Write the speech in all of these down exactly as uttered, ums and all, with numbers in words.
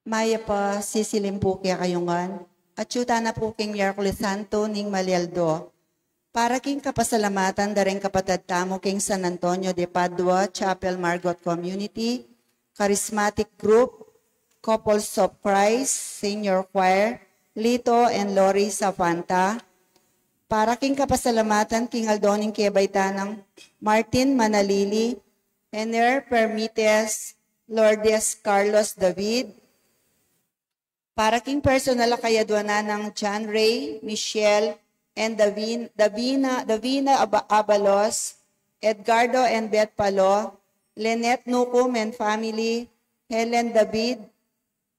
Mayap a sisilim pu kekayu ngan. Atyu tana pu king Miyerkules Santo ning malialdo. Para king kapasalamatan da ring kapatad tamu king San Antonio de Padua Chapel Margot Community, Charismatic Group, Couples of Christ, Senior Choir, Lito and Lori Safanta. Para king kapasalamatan king aldo ning kebaitan nang Martin Manalili, Ener Permites, Lourdes Carlos David, para king personal a kayaduanan nang John Ray, Michelle, and Davin-, Davina, Davina Aba-, Abalos, Edgardo and Beth Palo, Lynette Nucum and family, Helen David,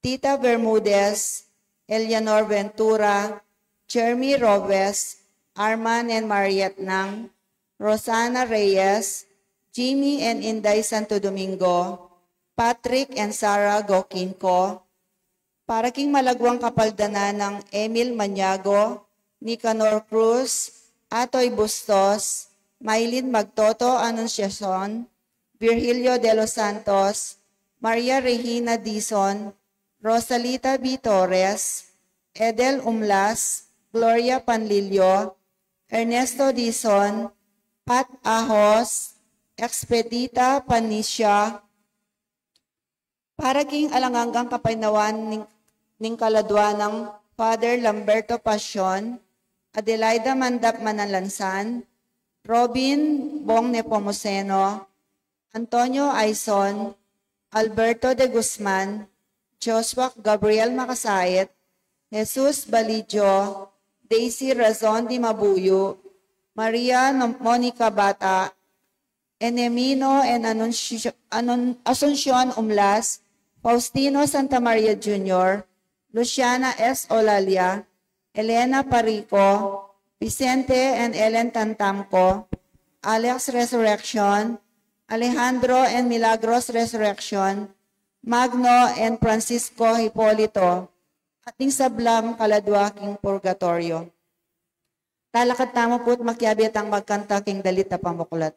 Tita Bermudez, Eleanor Ventura, Jeremy Robes, Arman and Mariette Nang, Rosana Reyes, Jimmy and Inday Santo Domingo, Patrick and Sarah Gokinco, para king malaguang kapaldanan nang Emil Maniago, Nicanor Cruz, Atoy Bustos, Mylene Magtoto Anunciacion, Virgilio de los Santos, Maria Regina Dizon, Rosalita B. Torres, Edel Umlas, Gloria Panlilio, Ernesto Dizon, Pat Ahos, Expedita Panicia, para king alang anggang kapaynawan ning, ning kaladua nang Father Lamberto Pasion, Adelaida Mandap Manalansan, Robin Bong Nepomuceno, Antonio Aison, Alberto de Guzman, Joshua Gabriel Makasait, Jesus Balidio, Daisy Razon di Mabuyu, Maria Nom-, Monica Bata, Enemino and Anuncio-, Anun-, Asuncion Umlas, Faustino Santa Maria Junior, Luciana S. Olalia, Elena Parico, Vicente and Ellen Tantamco, Alex Resurrection, Alejandro and Milagros Resurrection, Magno and Francisco Hipolito, at ding sablang kaladua king purgatorio. Talakad tamu pu't makiabe tang magkanta king dalit a pamuklat.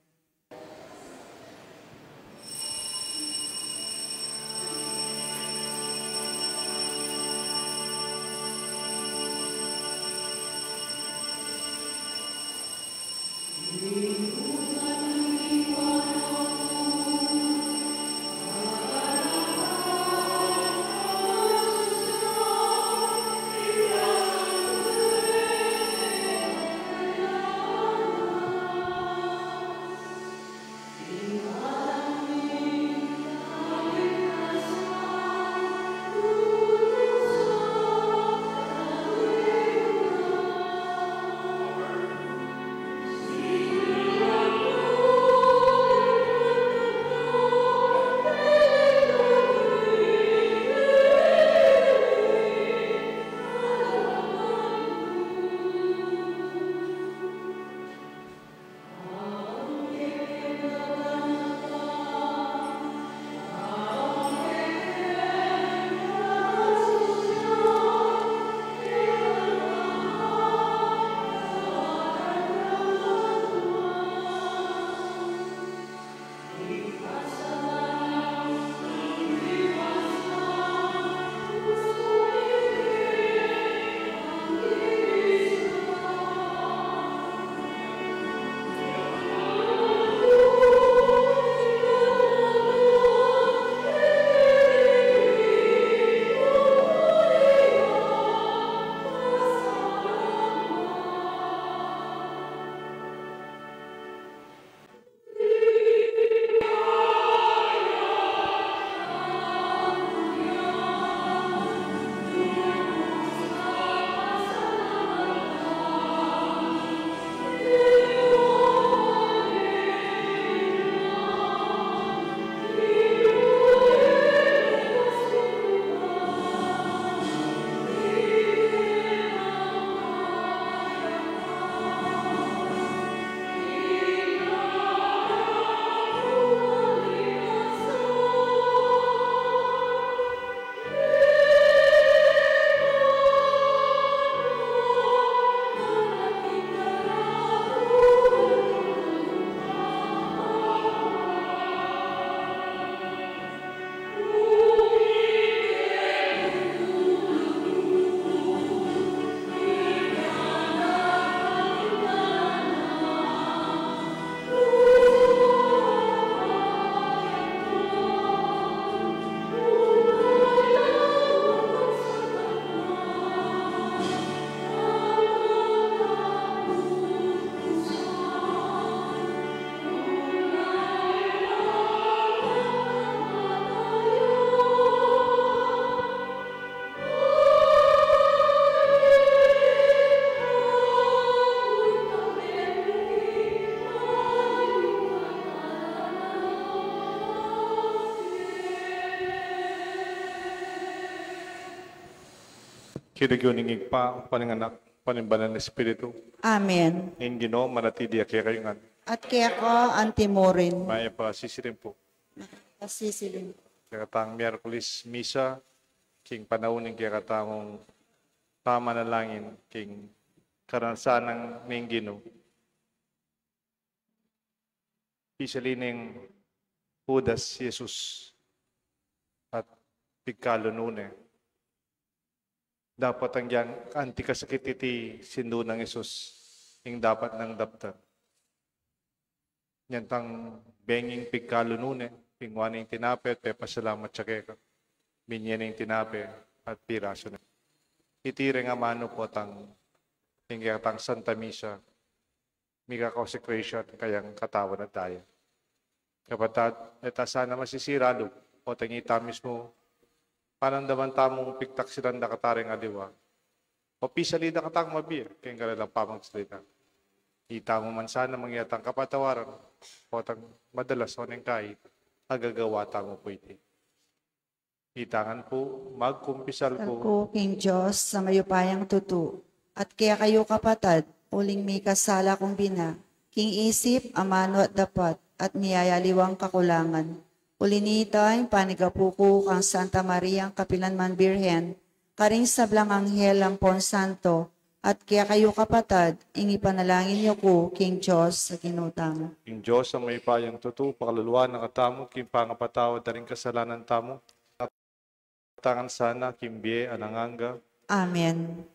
King lagyu ning Ibpa, ning Anak, ning Banal a Espiritu. Amen. Ing Ginu manatili ya kekayu ngan. At keka antimurin. Mayap a sisilimpu. At sisilimpu. Kekatang Miyerkules Misa, king panaun ning kekatamung pamanalangin king karangalan ning Ginu. Pisali neng Judas i Jesus at pigkalunun ne. Dapot agyang anti kasakit iti sindu nang Jesus, ing dapat nang daptan. Inyang benging pigkalunun ne, pingwa ne ing tinape, pepasalamat ya keka. Binye ne ing tinape at pirasu ne. Iti reng amanu potang, ing kekatang Santa Misa, mikakonsecration kayang katawan at daya. Kapatad, e ta sana masisira lub, potang ita mismu, panamdaman tamung pigtaksilan da katareng aliwa. O pisali da katang mabie, keng kalalang pamagsalita. Ita mu man sana mangyatang kapatawaran, potang madalas o neng kai, agagawa tamu pu iti. Ita ngan pu, magkumpisal ku. Kumpisal ku king Dios a mayupayang tutu, at kekayu kapatad, uling mikasala kung bina, king isip, amanu at dapat, at miyayaliwang kakulangan. Uli nita ing panigapu ku kang Santa Mariang kapilan man Birhen, karing sablang anghel ampon santo, at kekayu kapatad, ing ipanalangin yu ku king Dios a Ginu tamu. Ing Dios a mayupayang tutu, pakaluluan na katamu, king pangapatawad da ring kasalanan tamu, at atin sana king bie alang angga. Amen.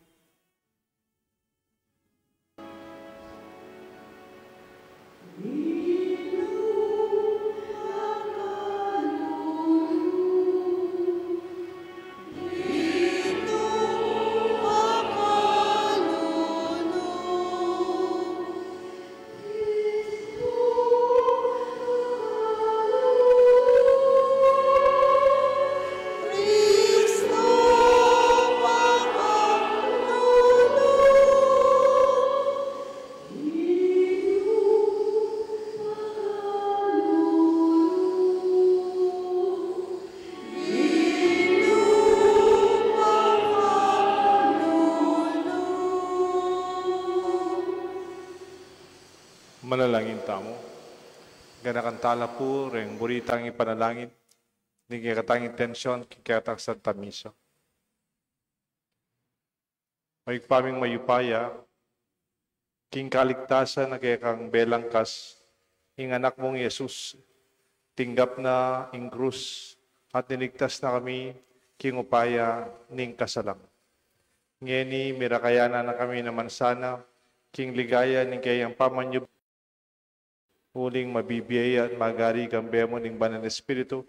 Manalangin tamu. Ganakan tala pu reng buri tang ipanalangin ning kekatang intension king kekatang Santa Misa. O Ibpa ming mayupaya, king kaligtasan a kekang belangkas, ing Anak mung Jesus, tinggap na ing krus at niligtas na kami king upaya ning kasalang. Ngeni, mirakayanan na kami naman sana king ligaya ning keyang pamanyub-, uling mabibie ya at magari kambe mu ning Banal a Espiritu,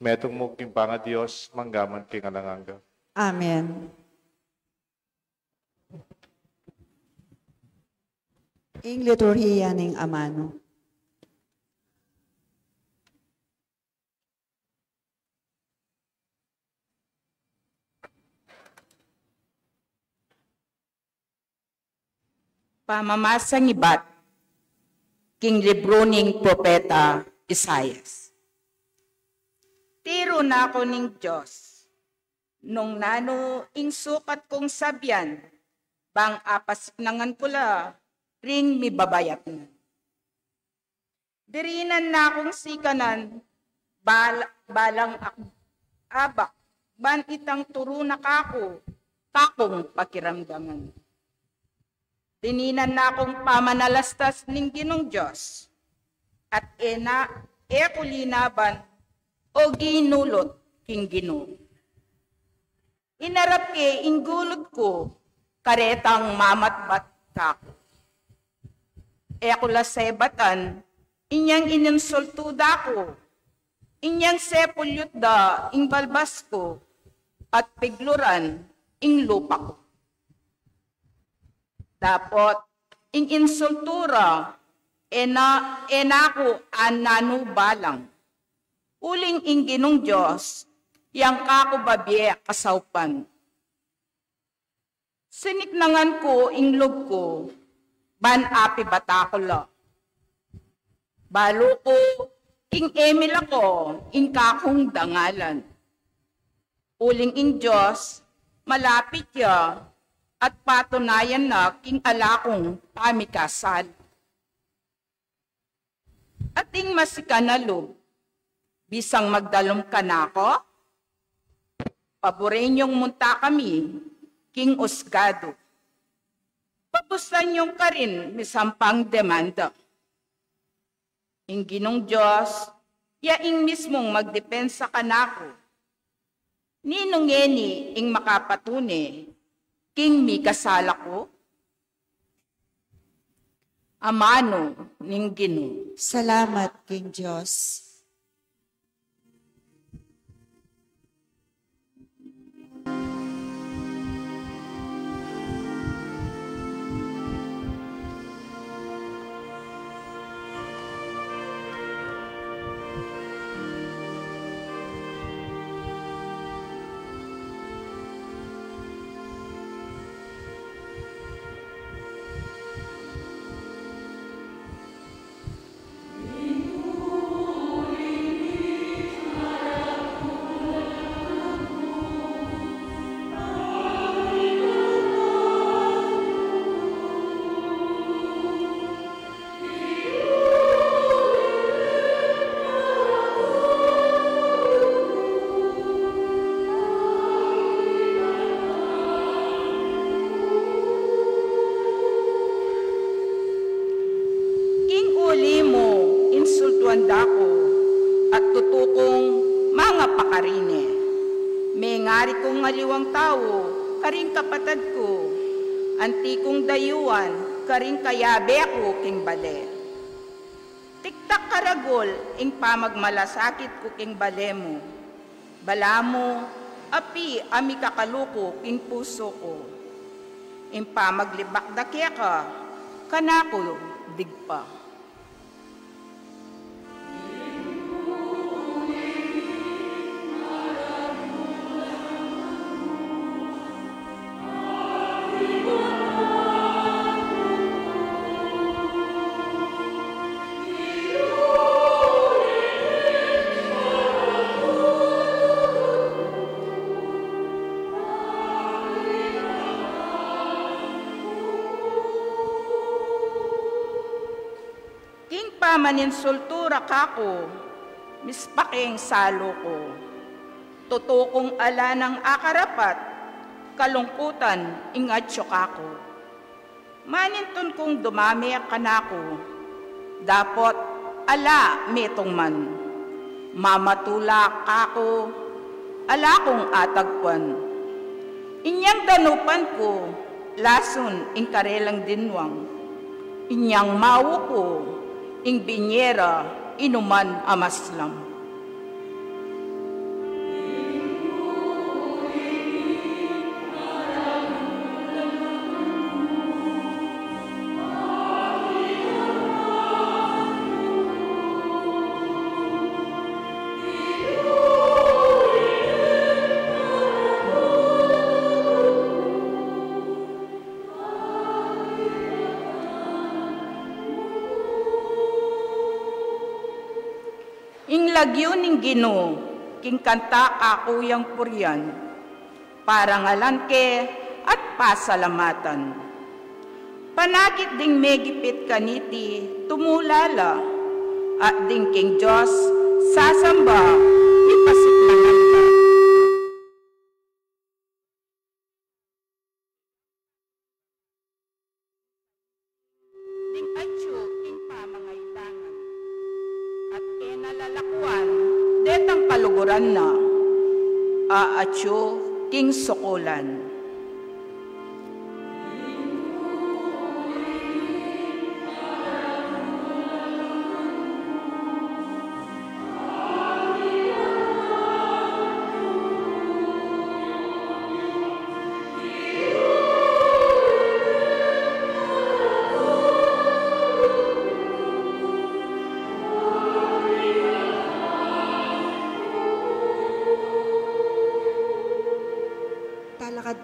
metung mu king pangaDios, mangga man king alang angga. Amen. Ing liturhiya ning amanu. Pamamasang ibat king libru ning propeta Isaias. Tiru na ku ning Dios, nung nanu ing sukat kung sabian, bang apasiknangan ku la ring mibabayatnan. Dirinan na kung sikanan, bal-, balang ak-, abak, ban itang turu na kaku, kakung pakiramdaman. Dininan na kung pamanalastas ning Ginung Dios, at e na, e ku linaban o ginulut king Ginu. Inarap ke ing gulut ku, karetang mamatbat kaku. E ku la sebatan, inyang ininsultu da ku, inyang sepulyut da ing balbas ku, at pigluran ing lupa ku. Dapot, ing insultu ra, e na, e na ku ananu balang. Uling ing Ginung Dios, yang kaku babie kasaupan. Siniknangan ku ing lub ku, ban apibata ku la. Balu ku, ing e milako, ing kakung dangalan. Uling ing Dios, malapit ya at patunayan na king ala kung pamikasal. Ating masikan a lub, bisang magdalum kanaku, paburen yung munta kami king usgadu. Pabusan yung karin misampang demanda. Ing Ginung Dios, ya ing mismung magdepensa kanaku. Ninu ngeni ing makapatune king mikasala ku? Amanu ning Ginu. Salamat king Dios. King uli mu, insultuan da ku, at tutu kung mangapakarine. Mengari kung aliwang tau karing kapatad ku, anti kung dayuan karing kayabe ku king bale. Tiktak karagul ing pamagmalasakit ku king bale mu. Balamu, api a mikakaluku king pusu ku. Ing pamaglibak da keka, kanaku digpa. King pamaninsultu ra kaku, mispak ing salu ku. Tutu kung ala nang akarapat, kalungkutan ing atyu kaku. Manintun kung dumame kanaku, dapot ala metung man. Mamatula kaku, ala kung atagpuan. Inyang danupan ku, lasun ing karelang dinwang. Inyang mau ku, ing binye ra inuman a maslam. Ing lagyu ning Ginu, king kanta kaku yang purian, parangalan ke at pasalamatan. Panakit ding megipit kaniti, tumula la, at ding king Dios sasamba, mipasiplangan la. Ding atyu king pamangailangan, at e na lalakuan detang kaluguran na, a atyu king sukulan. Talakad,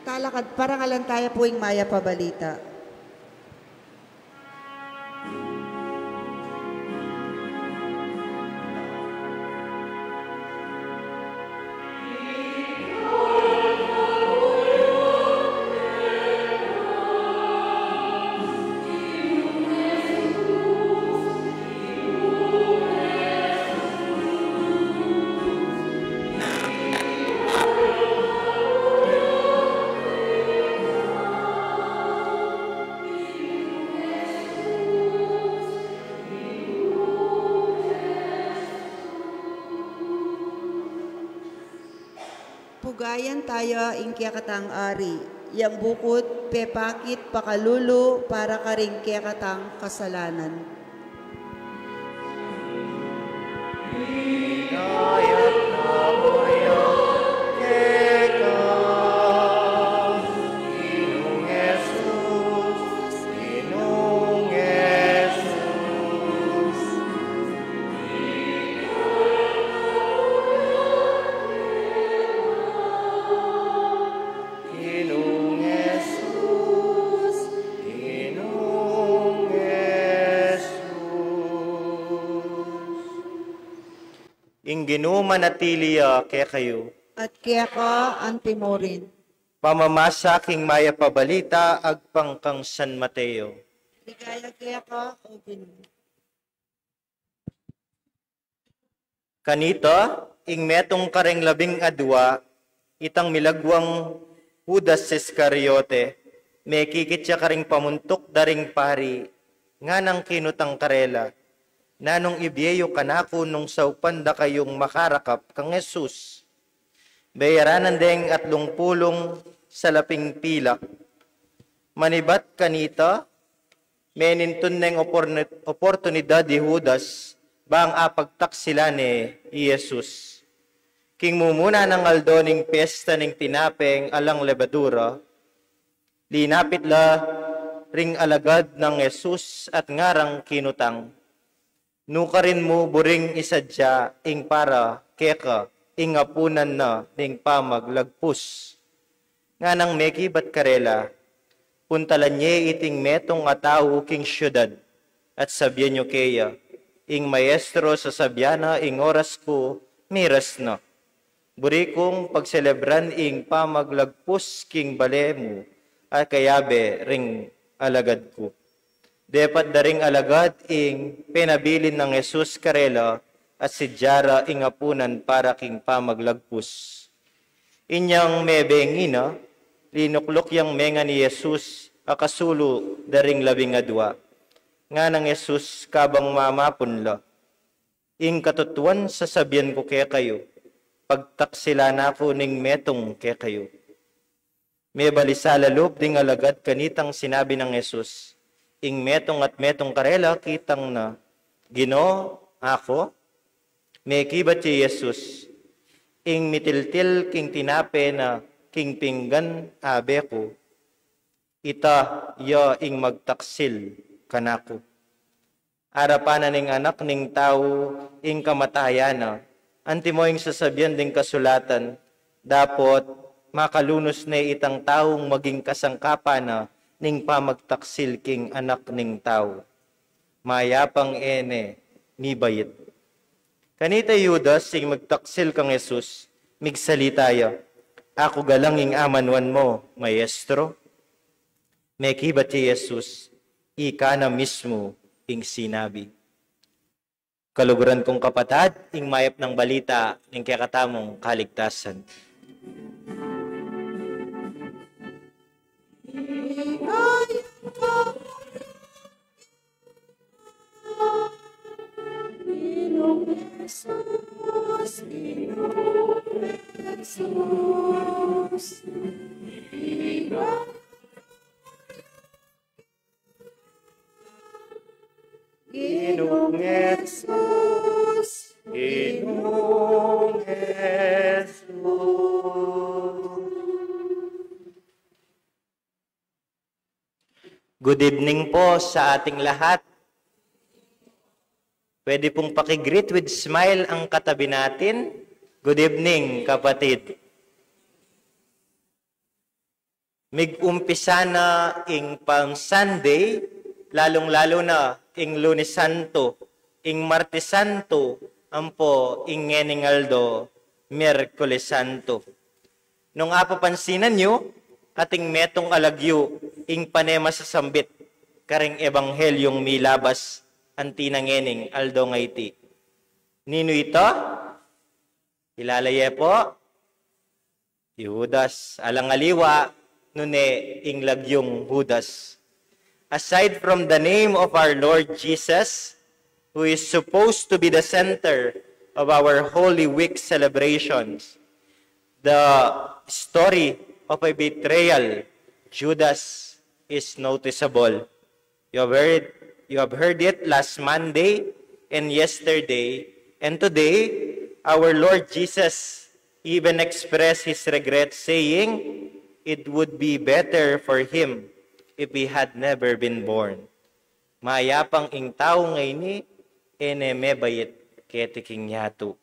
talakad, parangalan taya pu ing mayap a balita. Pugayan taya ing kekatang ari, yang bukud pepakit pakalulu para karing kekatang kasalanan. Ginung Jesus, Ginung Jesus. Ing Ginu manatili ya kekayu. At keka antimurin. Pamamasa king Mayap a Balita agpang kang San Mateo. Ligaya keka, O Ginu. Kanita, ing metung kareng labing adua, itang milagwang Judas Iscariote, mekikit ya karing pamuntuk da ring pari, nganang kinutang karela, "Nanung ibie yu kanaku nung saupan da kayung makarakap kang Jesus?" Beyaranan deng atlung pulung salaping pilak. Manibat kanita, menintun neng oporni-, oportunidad i Judas bang apagtaksilan ne i Jesus. King mumuna nang aldo ning pesta ning tinapeng alang lebadura, linapit la ring alagad nang Jesus at ngarang kinutang, "Nukarin mu buring isadya ing para keka ing apunan na ning pamaglagpus?" Nganang mekibat karela, "Puntalan ye iting metung a tau king siudad, at sabian yu keya, 'Ing Maestro sasabian na, ing oras ku miras na. Buri kung pagselebran ing pamaglagpus king bale mu, at kayabe ring alagad ku.'" Depat da ring alagad ing penabilin nang Jesus karela, at sidya ra ing apunan para king pamaglagpus. Inyang mebeng ina, linukluk yang mengan i Jesus a kasulu da ring labing adua. Nganang Jesus kabang mamapun la, "Ing katutuan sasabian ku kekayu, pagtaksilan na ku ning metung kekayu." Mebalisa la lub ding alagad kanitang sinabi nang Jesus. Ing metung at metung karela kitang na, "Ginu, aku?" Mekibat ya i Jesus, "Ing mitiltil king tinape na king pinggan abe ku, ita ya ing magtaksil kanaku." Arapan na ning Anak ning Tau ing kamatayan na, antimo ing sasabian ding kasulatan, dapot makalunus ne itang taung maging kasangkapan na ning pamagtaksil king Anak ning Tau. Mayap ing e ne mibait. Kanita i Judas ing magtaksil kang Jesus, migsalita ya, "Aku galang ing amanuan mu, Maestro?" Mekibat ya i Jesus, "Ika na mismu ing sinabi." Kaluguran kung kapatad, ing mayap nang balita ning kekatamung kaligtasan. Ginung Jesus, Ginung Jesus. Good evening po sa ating lahat. Pwede pong paki-greet with smile ang katabi natin. Good evening, kapatid. Mig-umpisa na ing Palm Sunday, lalung-lalu na ing Lunes Santo, ing Martes Santo, ampo ing ngening aldo, Miyerkules Santo. Nung apapansinan yu, atin metung a lagyu ing pane masasambit karing ebanghelyung milabas anti na ngening aldo ngeni. Ninu ita? Kilala ye po? I Judas. Alang aliwa, nune ing lagyung Judas. Aside from the name of our Lord Jesus, who is supposed to be the center of our Holy Week celebrations, the story of a betrayal, Judas is noticeable. You have heard, you have heard it last Monday and yesterday, and today, our Lord Jesus even expressed his regret, saying it would be better for him if he had never been born. Mayapang ing tau ngeni, e ne mebait keti king yatu.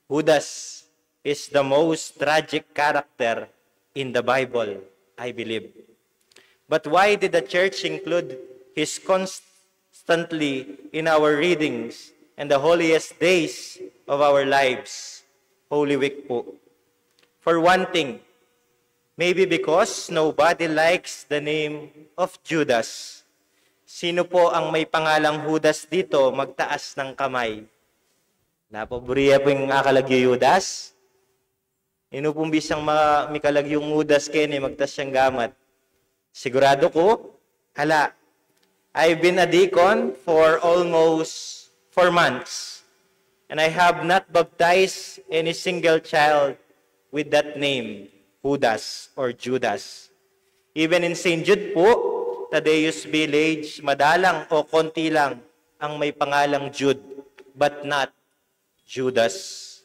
Judas is the most tragic character in the Bible, I believe. But why did the church include his constantly in our readings and the holiest days of our lives, Holy Week po? For one thing, maybe because nobody likes the name of Judas. Sino po ang may pangalang Judas dito? Magtaas ng kamay. Napaburiya po yung akalagyu Judas. Inu pong bisang ma mikalagyung Judas keni, magtas siyang gamat. Sigurado ko, ala. I've been a deacon for almost four months, and I have not baptized any single child with that name, Judas or Judas. Even in Saint Jude po, Tadeus Village, madalang o konti lang ang may pangalang Jude, but not Judas.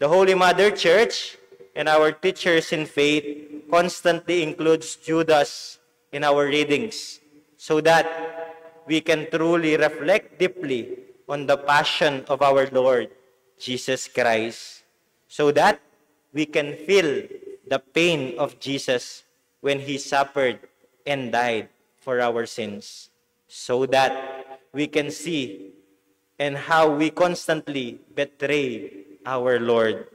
The Holy Mother Church and our teachers in faith constantly includes Judas in our readings so that we can truly reflect deeply on the passion of our Lord Jesus Christ, so that we can feel the pain of Jesus when he suffered and died for our sins, so that we can see and how we constantly betray our Lord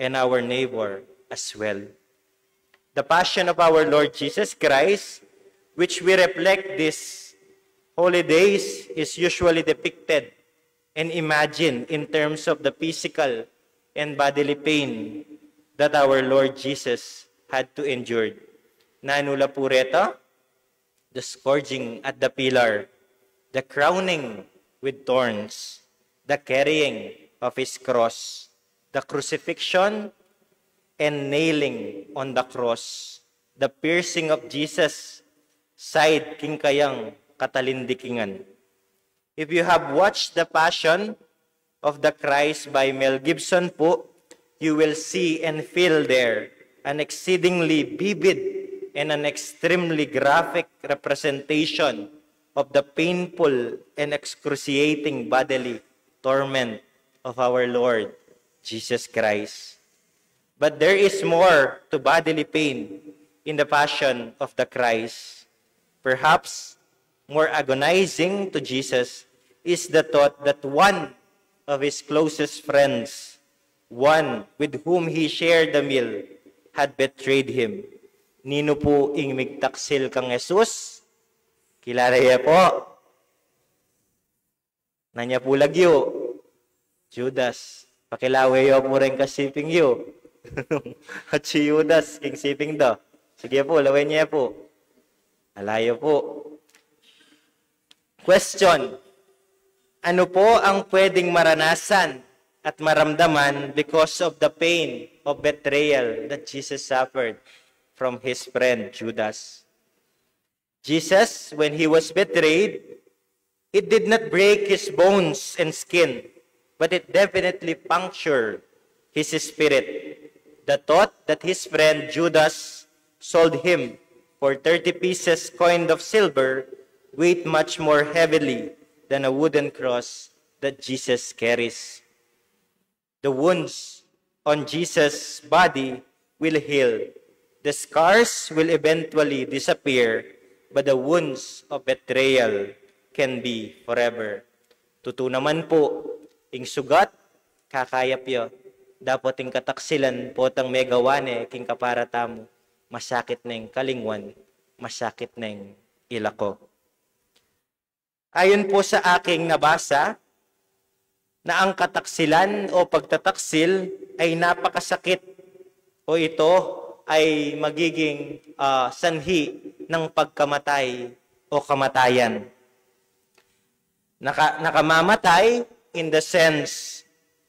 and our neighbor as well. The passion of our Lord Jesus Christ, which we reflect these holidays, is usually depicted and imagined in terms of the physical and bodily pain that our Lord Jesus had to endure. Nanu la pu reta? The scourging at the pillar, the crowning with thorns, the carrying of his cross, the crucifixion and nailing on the cross, the piercing of Jesus' side king kayang katalindikingan. If you have watched the Passion of the Christ by Mel Gibson po, you will see and feel there an exceedingly vivid and an extremely graphic representation of the painful and excruciating bodily torment of our Lord Jesus Christ. But there is more to bodily pain in the passion of the Christ. Perhaps more agonizing to Jesus is the thought that one of his closest friends, one with whom he shared the meal, had betrayed him. Ninu pu ing migtaksil kang Jesus? Kilala ye pu. Nanu ya pu lagyu? Judas. Pakilawe yu pu reng kasiping yu. At si Judas, king siping do. Sige pu, lawen ye pu. Ala yu pu. Question. Ano po ang pwedeng maranasan at maramdaman because of the pain of betrayal that Jesus suffered from his friend Judas? Jesus, when he was betrayed, it did not break his bones and skin, but it definitely punctured his spirit. The thought that his friend Judas sold him for thirty pieces coined of silver weighed much more heavily than a wooden cross that Jesus carries. The wounds on Jesus' body will heal. The scars will eventually disappear, but the wounds of betrayal can be forever. Tutu naman pu, ing sugat, kakayap ya. Dapot ing kataksilan potang megawa ne king kapara tamu, masakit neng kalingwan, masakit neng ilako. Ayon po sa aking nabasa, na ang kataksilan o pagtataksil ay napakasakit o ito ay magiging, ah, sanhi ng pagkamatay o kamatayan. Naka-, nakamamatay in the sense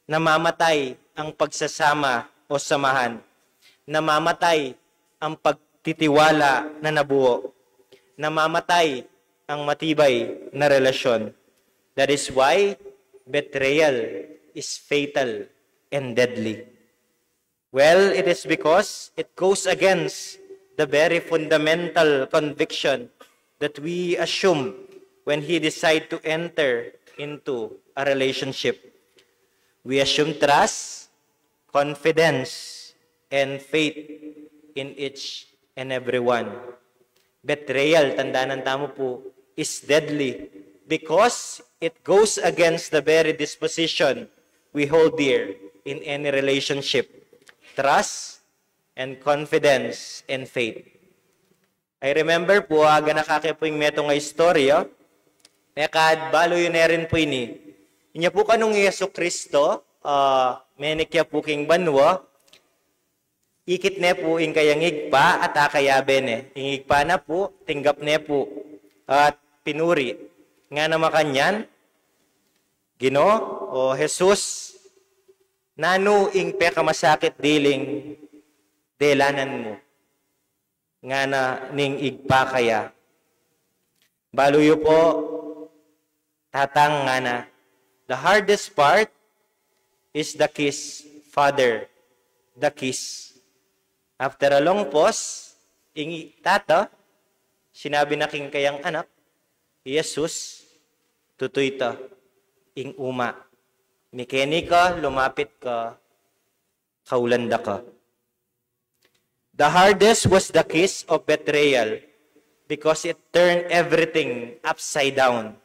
na mamatay ang pagsasama o samahan. Namamatay ang pagtitiwala na nabuo. Namamatay ang matibay na relasyon. That is why betrayal is fatal and deadly. Well, it is because it goes against the very fundamental conviction that we assume when he decide to enter into a relationship. We assume trust, confidence, and faith in each and every one. Betrayal, tandanan tamu pu, is deadly because it goes against the very disposition we hold dear in any relationship, trust and confidence and faith. I remember pu, aga na kake pu ing metung a istorya, mekad balu yu ne rin pu ini. Inya pu kanung Jesu Kristo, ah, menik ya pu king banua, ikit ne pu ing kayang Ibpa at akayabe ne. Ing Ibpa na pu, tinggap ne pu at pinuri. Ngana makanyan, Ginu, o Jesus, nanu ing pekamasakit diling delanan mu? Ngana ning Ibpa kaya. Balu yu pu, Tata, ngana, the hardest part is the kiss, Father, the kiss. After a long pause, ing Tata, sinabi na king kayang anak, Jesus, tutu ita, ing uma. Mikeni ka, lumapit ka, kaulan da ka. The hardest was the kiss of betrayal because it turned everything upside down.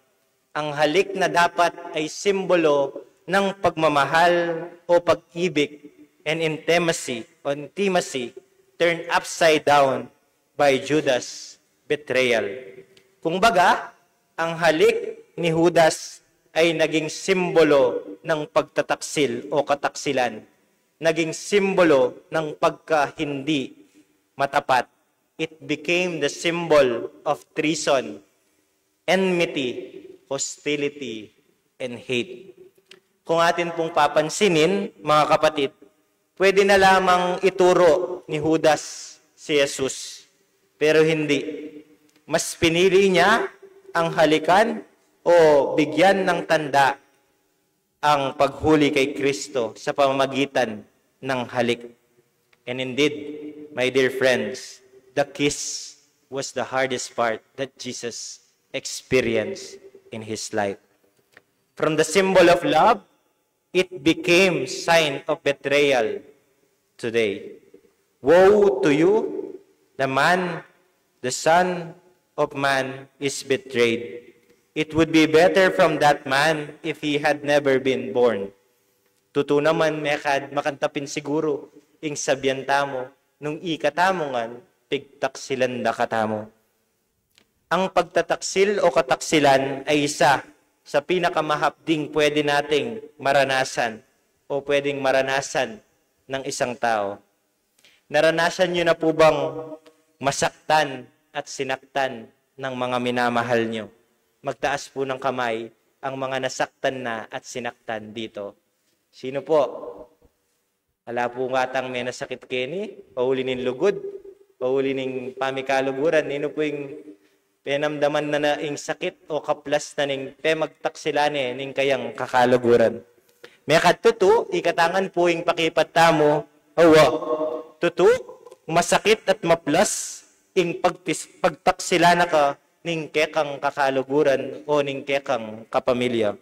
Ang halik na dapat ay simbolo ng pagmamahal o pag-ibig and intimacy, o intimacy, turned upside down by Judas' betrayal. Kung baga, ang halik ni Judas ay naging simbolo ng pagtataksil o kataksilan, naging simbolo ng pagkahindi matapat. It became the symbol of treason, enmity, hostility, and hate. Kung atin pong papansinin, mga kapatid, pwede na lamang ituro ni Judas si Jesus, pero hindi. Mas pinili niya ang halikan o bigyan ng tanda ang paghuli kay Kristo sa pamamagitan ng halik. And indeed, my dear friends, the kiss was the hardest part that Jesus experienced in his life. From the symbol of love, it became sign of betrayal today. Woe to you, the man, the Son of Man is betrayed. It would be better from that man if he had never been born. Tutu naman, mekad makantapan siguru ing sabian tamu, nung ikatamu ngan, pigtaksilan da katamu. Ang pagtataksil o kataksilan ay isa sa pinakamahapding pwede nating maranasan o pwedeng maranasan ng isang tao. Naranasan niyo na po bang masaktan at sinaktan ng mga minamahal niyo? Magtaas po ng kamay ang mga nasaktan na at sinaktan dito. Sino po? Ala po ngatang menasakit keni, pauli ning lugud, pauli ning pamikaluguran, ninu po ing penamdaman na na ing sakit o kaplas na ning pemagtaksilan ne ning kayang kakaluguran? Mekad tutu, ikatamu ngan pu ing pakipat tamu, awa. Tutu, masakit at maplas ing pagtis-, pagtaksilan na ka ning kekang kakaluguran o ning kekang kapamilya.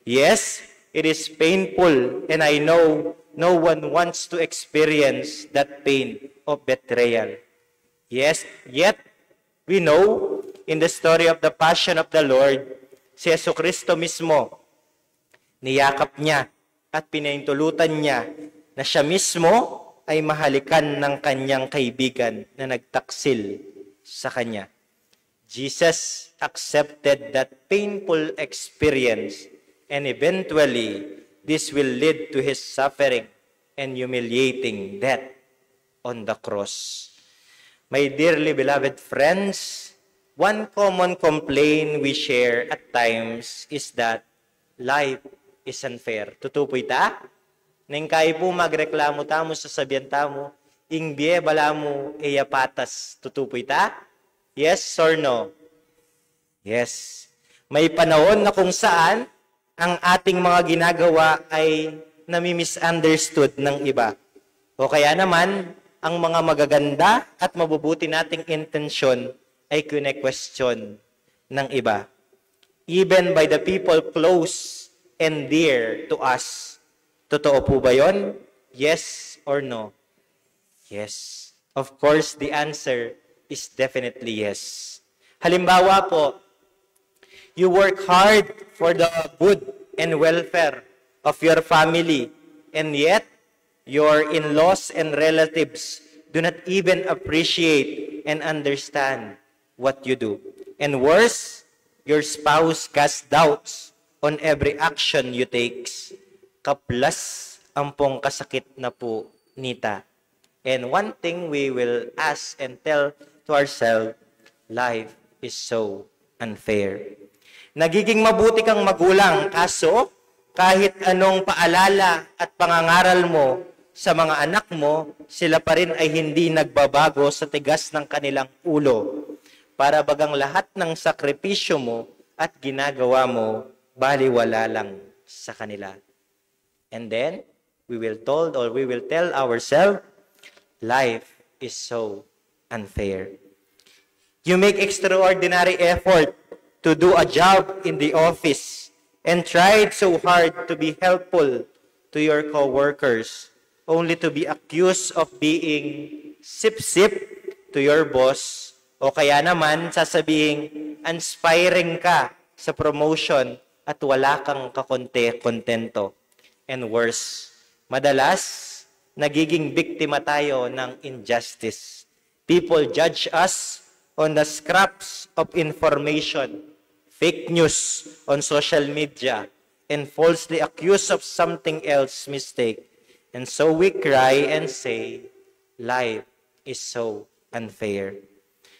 Yes, it is painful, and I know no one wants to experience that pain of betrayal. Yes, yet we know in the story of the Passion of the Lord, si Jesucristo mismo, niyakap niya at pinaintulutan niya na siya mismo ay mahalikan ng kanyang kaibigan na nagtaksil sa kanya. Jesus accepted that painful experience, and eventually, this will lead to his suffering and humiliating death on the cross. My dearly beloved friends, one common complaint we share at times is that life is unfair. Tutu pu ita? Neng kayi pu magreklamu tamu, sasabian tamu, Ing bie balamu e ya patas, tutu pu ita? Yes or no? Yes. May panahon na kung saan ang ating mga ginagawa ay nami-misunderstood ng iba. O kaya naman, ang mga magaganda at mabubuti nating intensyon ay kine-question ng iba. Even by the people close and dear to us. Totoo po ba yon? Yes or no? Yes. Of course, the answer is definitely yes. Halimbawa po, you work hard for the good and welfare of your family, and yet your in-laws and relatives do not even appreciate and understand what you do. And worse, your spouse casts doubts on every action you take. Kaplas ampong kasakit na po nita. And one thing we will ask and tell to ourselves, life is so unfair. Nagiging mabuti kang magulang, kaso kahit anong paalala at pangangaral mo sa mga anak mo, sila pa rin ay hindi nagbabago sa tigas ng kanilang ulo. Para bagang lahat ng sakripisyo mo at ginagawa mo, baliwala lang sa kanila. And then, we will told or we will tell ourselves, life is so unfair. You make extraordinary effort to do a job in the office and tried so hard to be helpful to your coworkers, only to be accused of being sip-sip to your boss, o kaya naman sasabihing inspiring ka sa promotion at wala kang kakonte-kontento. And worse, madalas, nagiging biktima tayo ng injustice. People judge us on the scraps of information, fake news on social media, and falsely accused of something else mistake. And so we cry and say, life is so unfair.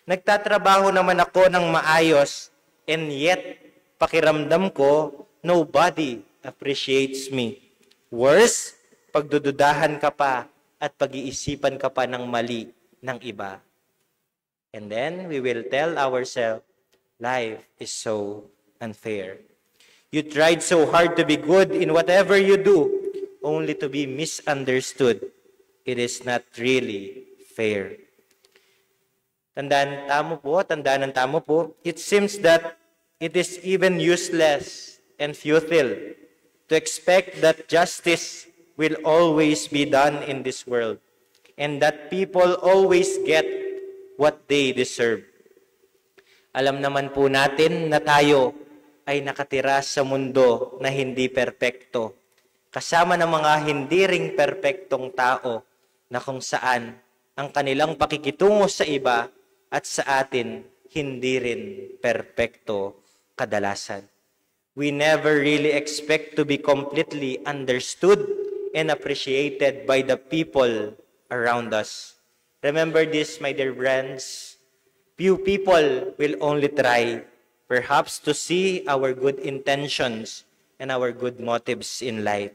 Nagtatrabaho naman ako ng maayos, and yet, pakiramdam ko, nobody appreciates me. Worse, pagdududahan ka pa at pag-iisipan ka pa ng mali ng iba. And then we will tell ourselves, life is so unfair. You tried so hard to be good in whatever you do, only to be misunderstood. It is not really fair. Tandaan tamu po, tandaan tamu po, it seems that it is even useless and futile to expect that justice will always be done in this world and that people always get what they deserve. Alam naman po natin na tayo ay nakatira sa mundo na hindi perpekto, kasama ng mga hindi ring perpektong tao na kung saan ang kanilang pakikitungo sa iba at sa atin hindi rin perpekto kadalasan. We never really expect to be completely understood and appreciated by the people around us. Remember this, my dear friends. Few people will only try, perhaps, to see our good intentions and our good motives in life.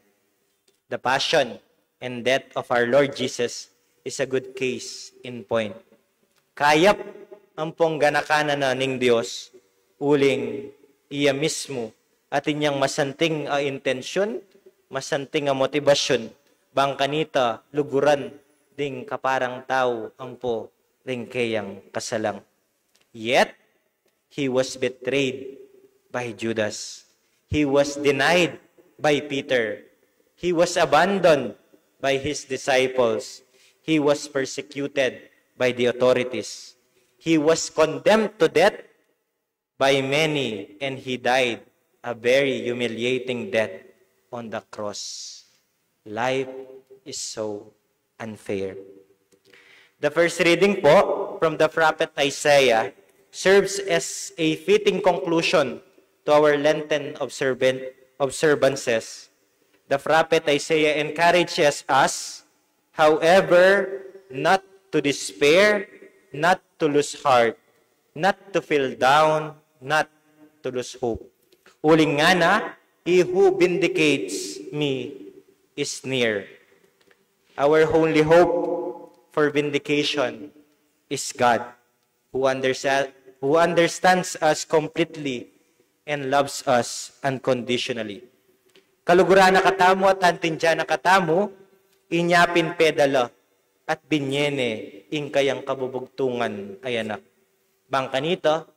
The passion and death of our Lord Jesus is a good case in point. Kayap ampong ganakanan na ning Dios, uling iya mismu atin yang masanting a intensyon, masanting a motibasyun, bang kanita luguran ding kaparang tau ampo ring keyang kasalang. Yet, he was betrayed by Judas. He was denied by Peter. He was abandoned by his disciples. He was persecuted by the authorities. He was condemned to death by many, and he died a very humiliating death on the cross. Life is so unfair. The first reading po from the prophet Isaiah serves as a fitting conclusion to our Lenten observant, observances. The prophet Isaiah encourages us, however, not to despair, not to lose heart, not to feel down, not to lose hope. Uling ngana, he who vindicates me is near. Our only hope for vindication is God, who, undersa- who understands us completely and loves us unconditionally. Kaluguran na katamu at antindian na katamu, inya pin pedala at binye ne ing kayang kabubugtungan a Anak. Bang kanita,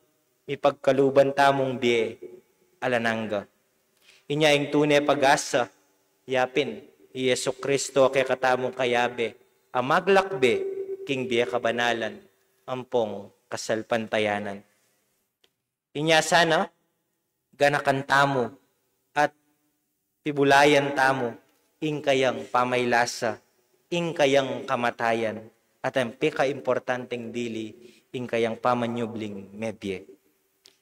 mipagkaluban tamung bie alang angga. Inya ing tune pag-asa, yapin i Jesucristo kekatamung kayabe a maglakbe king bie kabanalan ampong kasalpantayanan. Inya sana, ganakan tamu at pibulayan tamu ing kayang pamaylasa, ing kayang kamatayan, at ang pikaimportanteng dili, ing kayang pamanyubling mebie.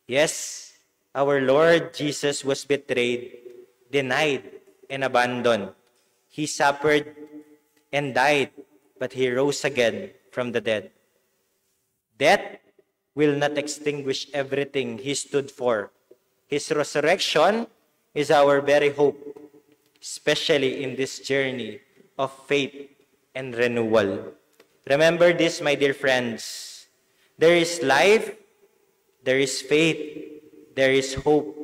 Yes, our Lord Jesus was betrayed, denied, and abandoned. He suffered and died, but he rose again from the dead. Death will not extinguish everything he stood for. His resurrection is our very hope, especially in this journey of faith and renewal. Remember this, my dear friends. There is life, there is faith, there is hope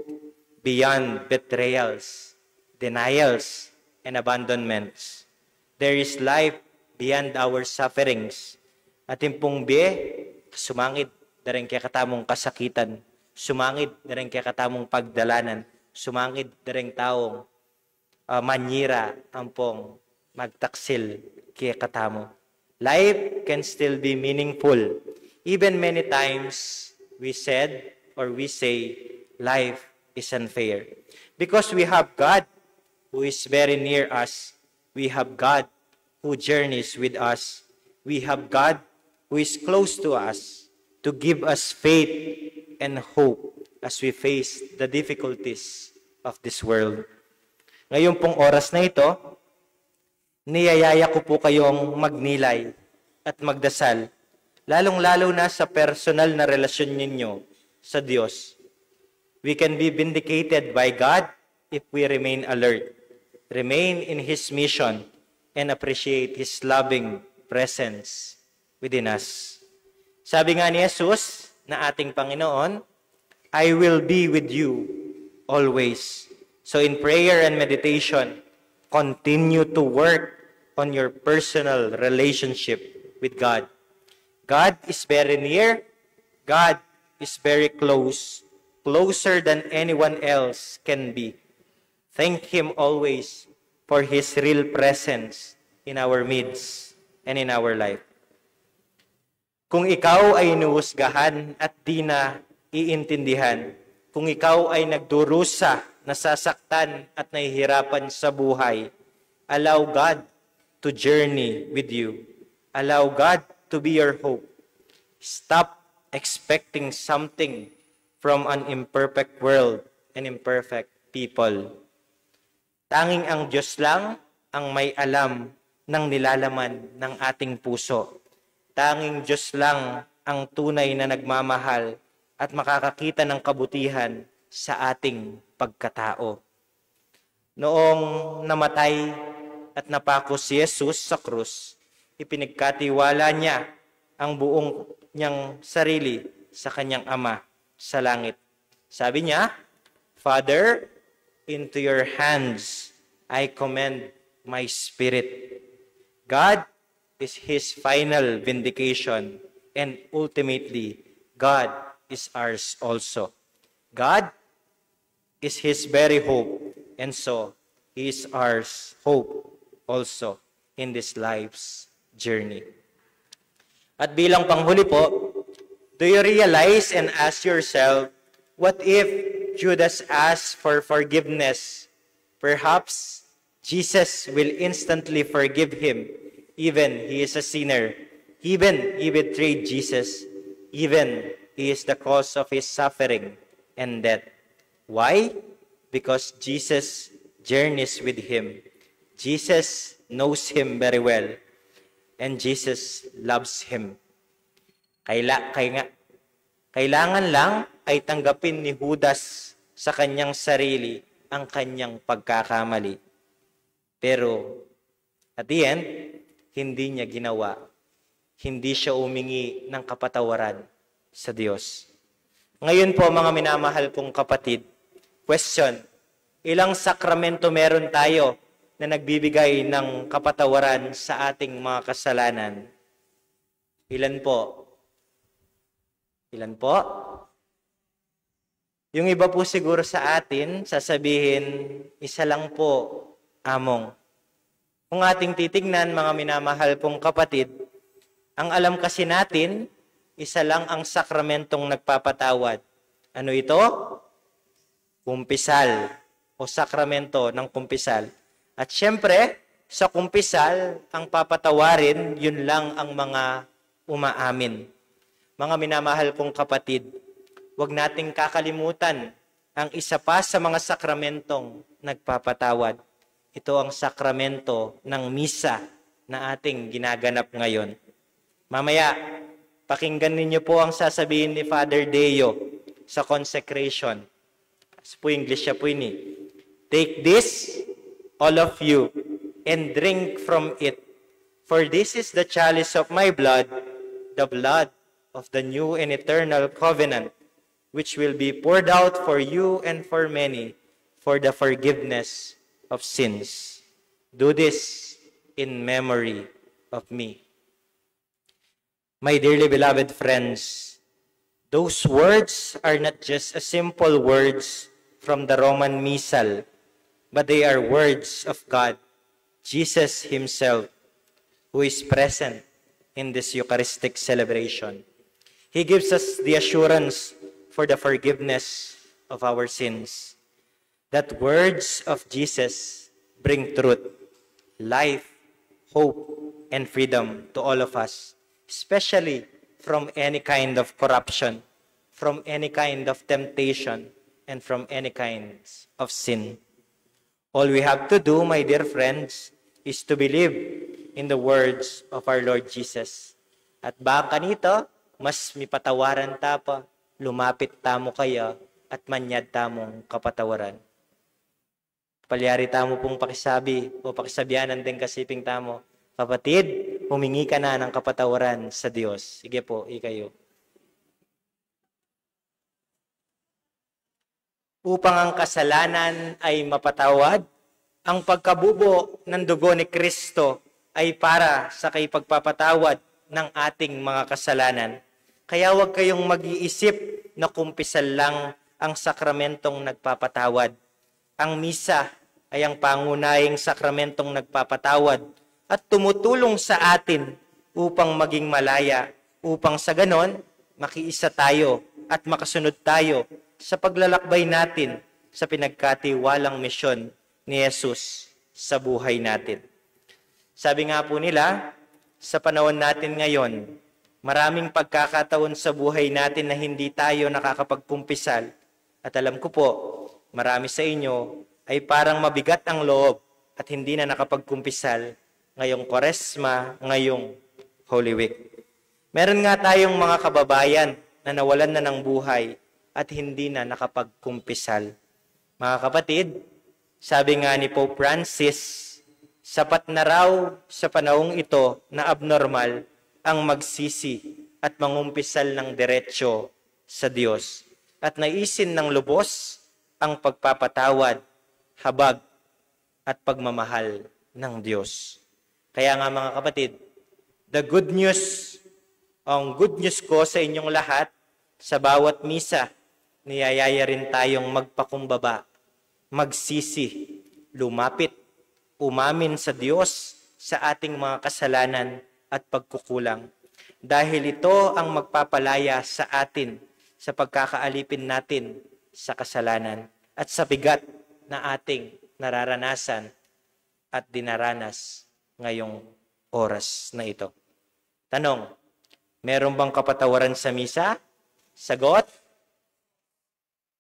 beyond betrayals, denials, and abandonments. There is life beyond our sufferings. Atin pung bie, sumangid dareng kekatamung kasakitan, sumangid dareng kekatamung pagdalanan, sumangid dareng taung ah, manyira ampong magtaksil kekatamu. Life can still be meaningful. Even many times we said or we say life is unfair. Because we have God who is very near us. We have God who journeys with us. We have God who is close to us to give us faith and hope as we face the difficulties of this world. Ngayon pong oras na ito, niyayaya ko po kayong magnilay at magdasal, lalong-lalo na sa personal na relasyon ninyo sa Diyos. We can be vindicated by God if we remain alert, remain in His mission, and appreciate His loving presence within us. Sabi nga ni Jesus na ating Panginoon, "I will be with you always." So in prayer and meditation, continue to work on your personal relationship with God. God is very near. God is very close, closer than anyone else can be. Thank Him always for His real presence in our midst and in our life. Kung ikaw ay inuusgahan at di na iintindihan, kung ikaw ay nagdurusa, nasasaktan at nahihirapan sa buhay, allow God to journey with you. Allow God to be your hope. Stop expecting something from an imperfect world and imperfect people. Tanging ang Diyos lang ang may alam ng nilalaman ng ating puso. Tanging Diyos lang ang tunay na nagmamahal at makakakita ng kabutihan sa ating pagkatao. Noong namatay at napako si Jesus sa krus, ipinagkatiwala niya ang buong niyang sarili sa kanyang Ama sa langit. Sabi niya, "Father, into your hands I commend my spirit." God is His final vindication, and ultimately, God is ours also. God is His very hope, and so He is ours hope also in this life's journey. At bilang panghuli po, do you realize and ask yourself, what if Judas asked for forgiveness? Perhaps Jesus will instantly forgive him, even he is a sinner, even he betrayed Jesus, even he is the cause of his suffering and death. Why? Because Jesus journeys with him. Jesus knows him very well. And Jesus loves him. Kaila, kaya nga, kailangan lang ay tanggapin ni Judas sa kanyang sarili ang kanyang pagkakamali. Pero, at the end, hindi niya ginawa. hindi siya umingi ng kapatawaran sa Diyos. Ngayon po, mga minamahal kong kapatid, question, ilang sakramento meron tayo na nagbibigay ng kapatawaran sa ating mga kasalanan? Ilan po? Ilan po? Yung iba po siguro sa atin, sasabihin, "Isa lang po, Among." Kung ating titignan, mga minamahal kong kapatid, ang alam kasi natin, isa lang ang sakramentong nagpapatawad. Ano ito? Kumpisal o sakramento ng kumpisal. At siyempre, sa kumpisal, ang papatawarin, yun lang ang mga umaamin. Mga minamahal kong kapatid, huwag nating kakalimutan ang isa pa sa mga sakramentong nagpapatawad. Ito ang sakramento ng misa na ating ginaganap ngayon. Mamaya, pakinggan ninyo po ang sasabihin ni Father Deo sa consecration. Sa po English siya po ini. "Take this, all of you, and drink from it. For this is the chalice of my blood, the blood of the new and eternal covenant, which will be poured out for you and for many for the forgiveness of sins. Do this in memory of me." My dearly beloved friends, those words are not just a simple words from the Roman Missal, but they are words of God, Jesus Himself, who is present in this Eucharistic celebration. He gives us the assurance for the forgiveness of our sins. That words of Jesus bring truth, life, hope, and freedom to all of us, especially from any kind of corruption, from any kind of temptation, and from any kinds of sin. All we have to do, my dear friends, is to believe in the words of our Lord Jesus. At bang kanita, mas mipatawaran ta pa, lumapit tamu kaya at manyad tamung kapatawaran. Palyari tamu pung pakisabi o pakisabianan deng kasiping tamu, "Kapatid, humingi ka na ng kapatawaran sa Diyos." Sige po, ikayo. Upang ang kasalanan ay mapatawad, ang pagkabubo ng dugo ni Kristo ay para sa kaipagpapatawad ng ating mga kasalanan. Kaya huwag kayong mag-iisip na kumpisal lang ang sakramentong nagpapatawad. Ang misa ay ang pangunahing sakramentong nagpapatawad at tumutulong sa atin upang maging malaya, upang sa ganon, makiisa tayo at makasunod tayo sa paglalakbay natin sa pinagkatiwalang misyon ni Jesus sa buhay natin. Sabi nga po nila, sa panahon natin ngayon, maraming pagkakataon sa buhay natin na hindi tayo nakakapagkumpisal. At alam ko po, marami sa inyo ay parang mabigat ang loob at hindi na nakapagkumpisal ngayong Kwaresma, ngayong Holy Week. Meron nga tayong mga kababayan na nawalan na ng buhay at hindi na nakapagkumpisal. Mga kapatid, sabi nga ni Pope Francis, sapat na raw sa panahong ito na abnormal ang magsisi at mangumpisal ng diretso sa Diyos at naisin ng lubos ang pagpapatawad, habag at pagmamahal ng Diyos. Kaya nga, mga kapatid, the good news, ang good news ko sa inyong lahat, sa bawat misa, niyayaya rin tayong magpakumbaba, magsisi, lumapit, umamin sa Diyos sa ating mga kasalanan at pagkukulang. Dahil ito ang magpapalaya sa atin sa pagkakaalipin natin sa kasalanan at sa bigat na ating nararanasan at dinaranas ngayong oras na ito. Tanong, meron bang kapatawaran sa misa? Sagot,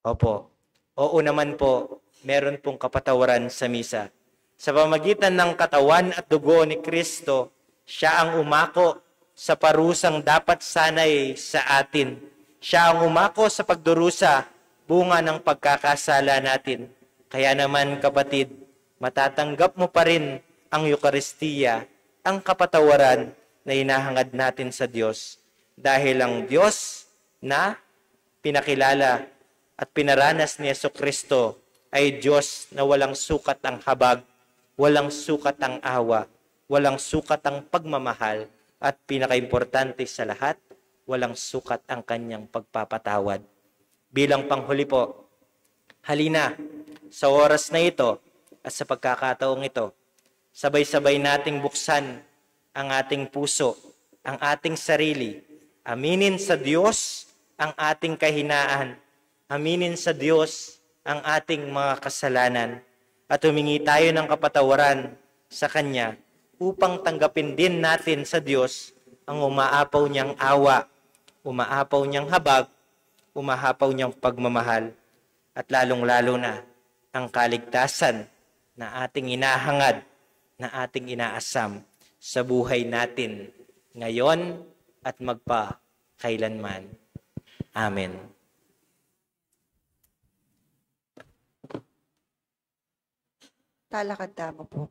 opo. Oo naman po, meron pong kapatawaran sa misa. Sa pamagitan ng katawan at dugo ni Kristo, siya ang umako sa parusang dapat sanay sa atin. Siya ang umako sa pagdurusa, bunga ng pagkakasala natin. Kaya naman, kapatid, matatanggap mo pa rin ang Eukaristiya, ang kapatawaran na inahangad natin sa Diyos, dahil ang Diyos na pinakilala at pinaranas ni Jesucristo ay Diyos na walang sukat ang habag, walang sukat ang awa, walang sukat ang pagmamahal, at pinakaimportante sa lahat, walang sukat ang kanyang pagpapatawad. Bilang panghuli po, halina, sa oras na ito at sa pagkakataong ito, sabay-sabay nating buksan ang ating puso, ang ating sarili, aminin sa Diyos ang ating kahinaan, aminin sa Diyos ang ating mga kasalanan, at humingi tayo ng kapatawaran sa Kanya upang tanggapin din natin sa Diyos ang umaapaw niyang awa, umaapaw niyang habag, umahapaw niyang pagmamahal, at lalong-lalo na ang kaligtasan na ating inahangad, na ating inaasam sa buhay natin ngayon at magpakailanman. Amen. Talakad tamu po.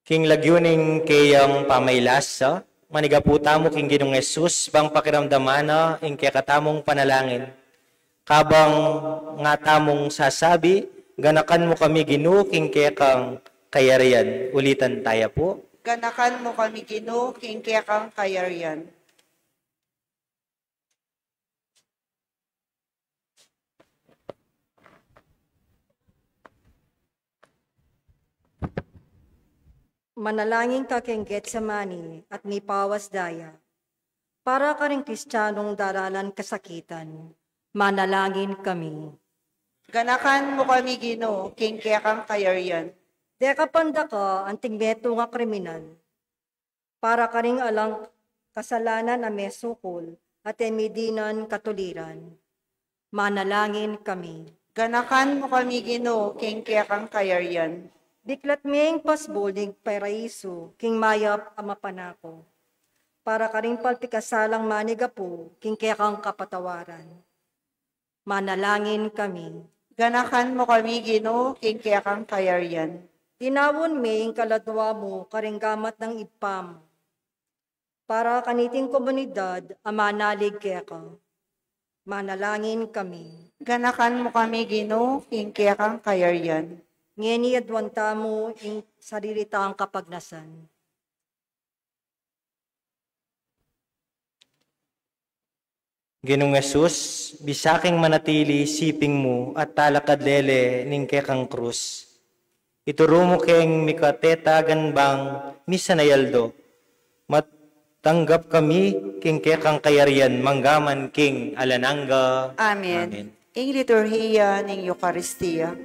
King lagyu ning keyang pamailasa, manigapu tamu king Ginung Jesus, bang pakiramdaman na ing kekatamung panalangin. Kabang nga tamung sasabi, ganakan mu kami Ginu king kekang kayarian. Ulitan taya pu. Ganakan mu kami Ginu king kekang kayarian. Manalangin ka king Getsemani at mipawas daya. Para karing Kristianong daralan kasakitan, manalangin kami. Ganakan mu kami Ginu king kekang kayarian. Deka panda ka anting metung a kriminal. Para karing alang kasalanan a mesukul at e midinan katuliran, manalangin kami. Ganakan mu kami Ginu king kekang kayarian. Diklat ming pasbul ning paraisu king mayap a mapanako. Para karing palpikasalang manigapu king kekang kapatawaran, manalangin kami. Ganakan mu kami Ginu king kekang kayarian. Dinaun me ing kaladua mu karing gamat nang Ibpa mu. Para kaniting komunidad a manalig keka, manalangin kami. Ganakan mu kami Ginu king kekang kayarian. Ngeni aduan tamu ing sarili tang kapagnasan. Ginung Jesus, bisakeng manatili siping mu at talakad lele ning kekang krus. Ituru mu keng mikatetagan bang misan a aldo, matanggap kami king kekang kayarian manggaman king alang angga. Amen. Amen. Ing liturhiya ning Eukaristia.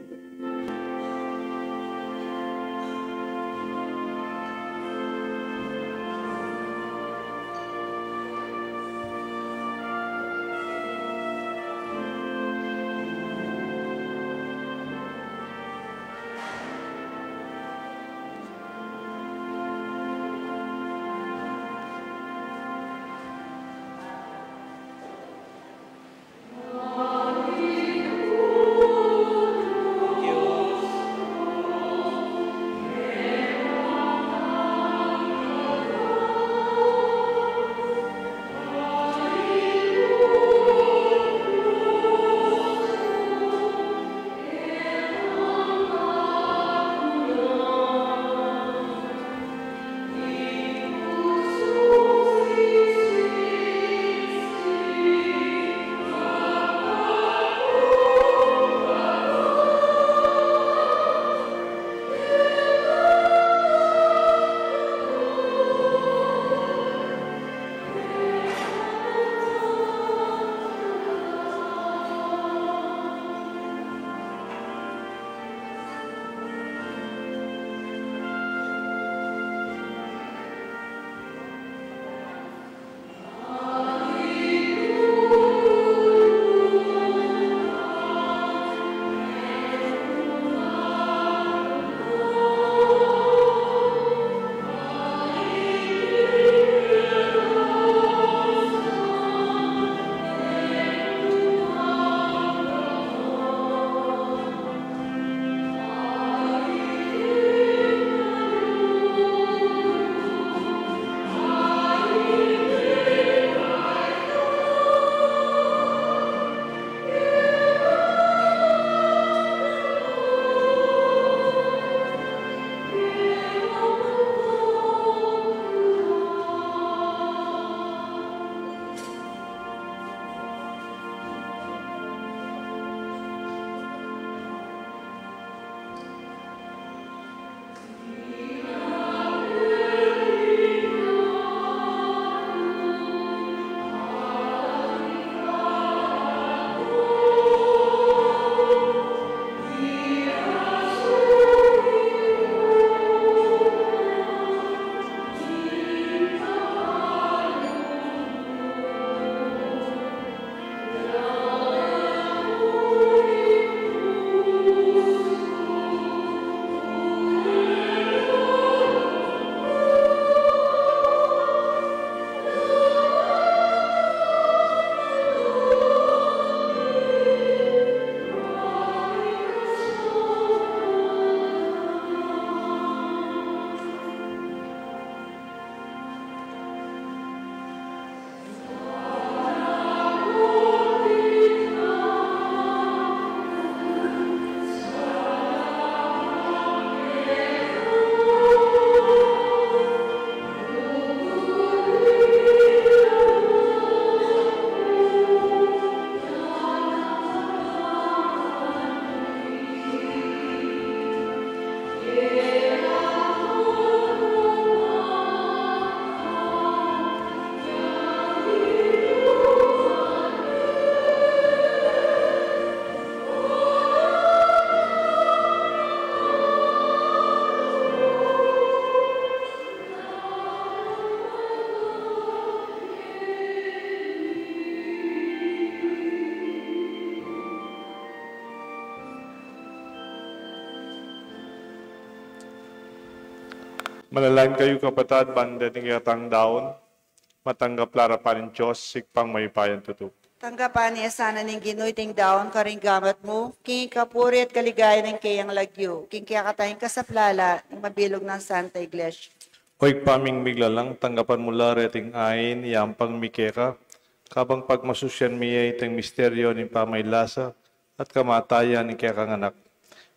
Manalangin kayu, kapatad, ban deting kekatang daun matanggap la arapan ning Dios, Ibpang mayupayang tutu. Tanggapan na sana ning Ginu iting daun karing gamat mu, king ikapuri at kaligayan ning keyang lagyu, king kekatang kasaplalan ning mabilug nang Santa Iglesia. O Ibpa ming miglalang, tanggapan mu la reting ain yampang mi keka, kabang pagmasusyan mi ya iting misteryu ning pamaylasa at kamatayan ning kekang Anak.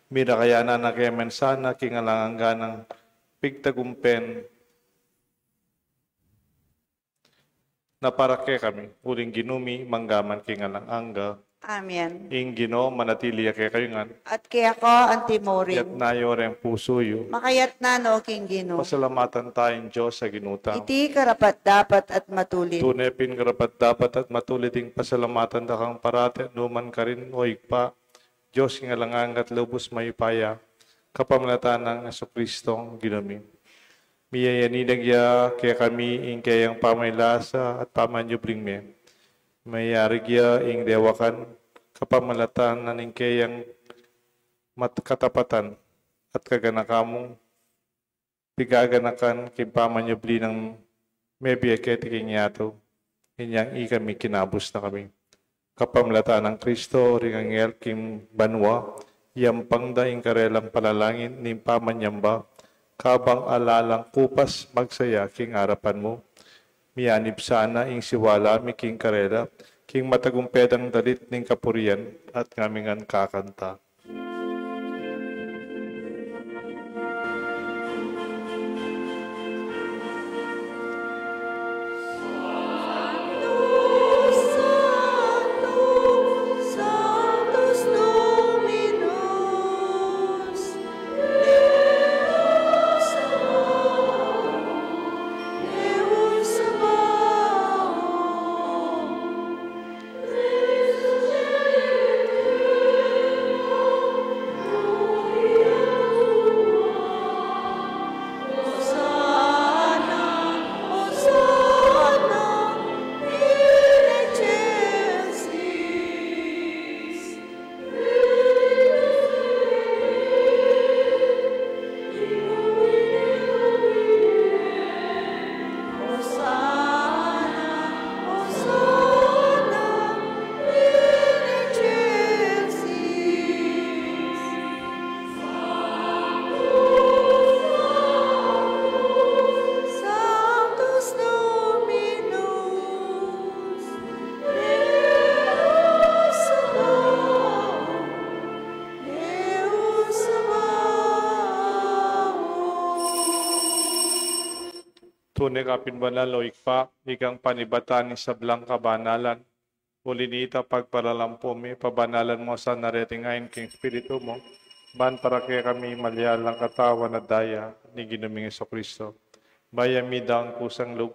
Mirakayanan na ke man sana king alang angga nang pigtagumpen na para kekami, uling Ginu mi, mangga man king alang angga. Amen. Ing Ginu manatili ya kekayu ngan. At keka antimurin. Itas yu reng pusu yu. Makatas na no king Ginu. Pasalamatan taya ing Dios a Ginu ta. Iti karapat-dapat at matulid. Tune pin karapat-dapat at matulid ing pasalamatan da kang parati, nukarin man, o Ibpa, Dios king alang angga at lubus mayupaya, kapamilatan nang Jesucristo Ginu mi. Miyayanig ya kekami ing keyang pamaylasa at pamanyubling me. Miyayarig ya ing dewakan kapamilatan na ning keyang mat-, katapatan at kaganakan mung pigaganakan king pamanyubli nang mebie keti king yatu, inyang ikami kinabus na kami. Kapamilatan nang Kristo, ring anghel king banua, yampang da ing karelang panalangin ning pamanyamba, kabang alalang kupas magsaya king arapan mu. Miyanib sana ing siwala mi king karela, king matagumpe dang dalit ning kapurian, at ngami ngan kakanta. Tune ka pin banal, o Ibpa, ikang panibatan ning sablang kabanalan. Uli na nita, pagpalalampu mi, pabanalan mu sa na reting ain king Espiritu mu, ban para kekami malialang katawan at daya ning Ginu ming Jesucristo. Bayu mi daun kusang lub.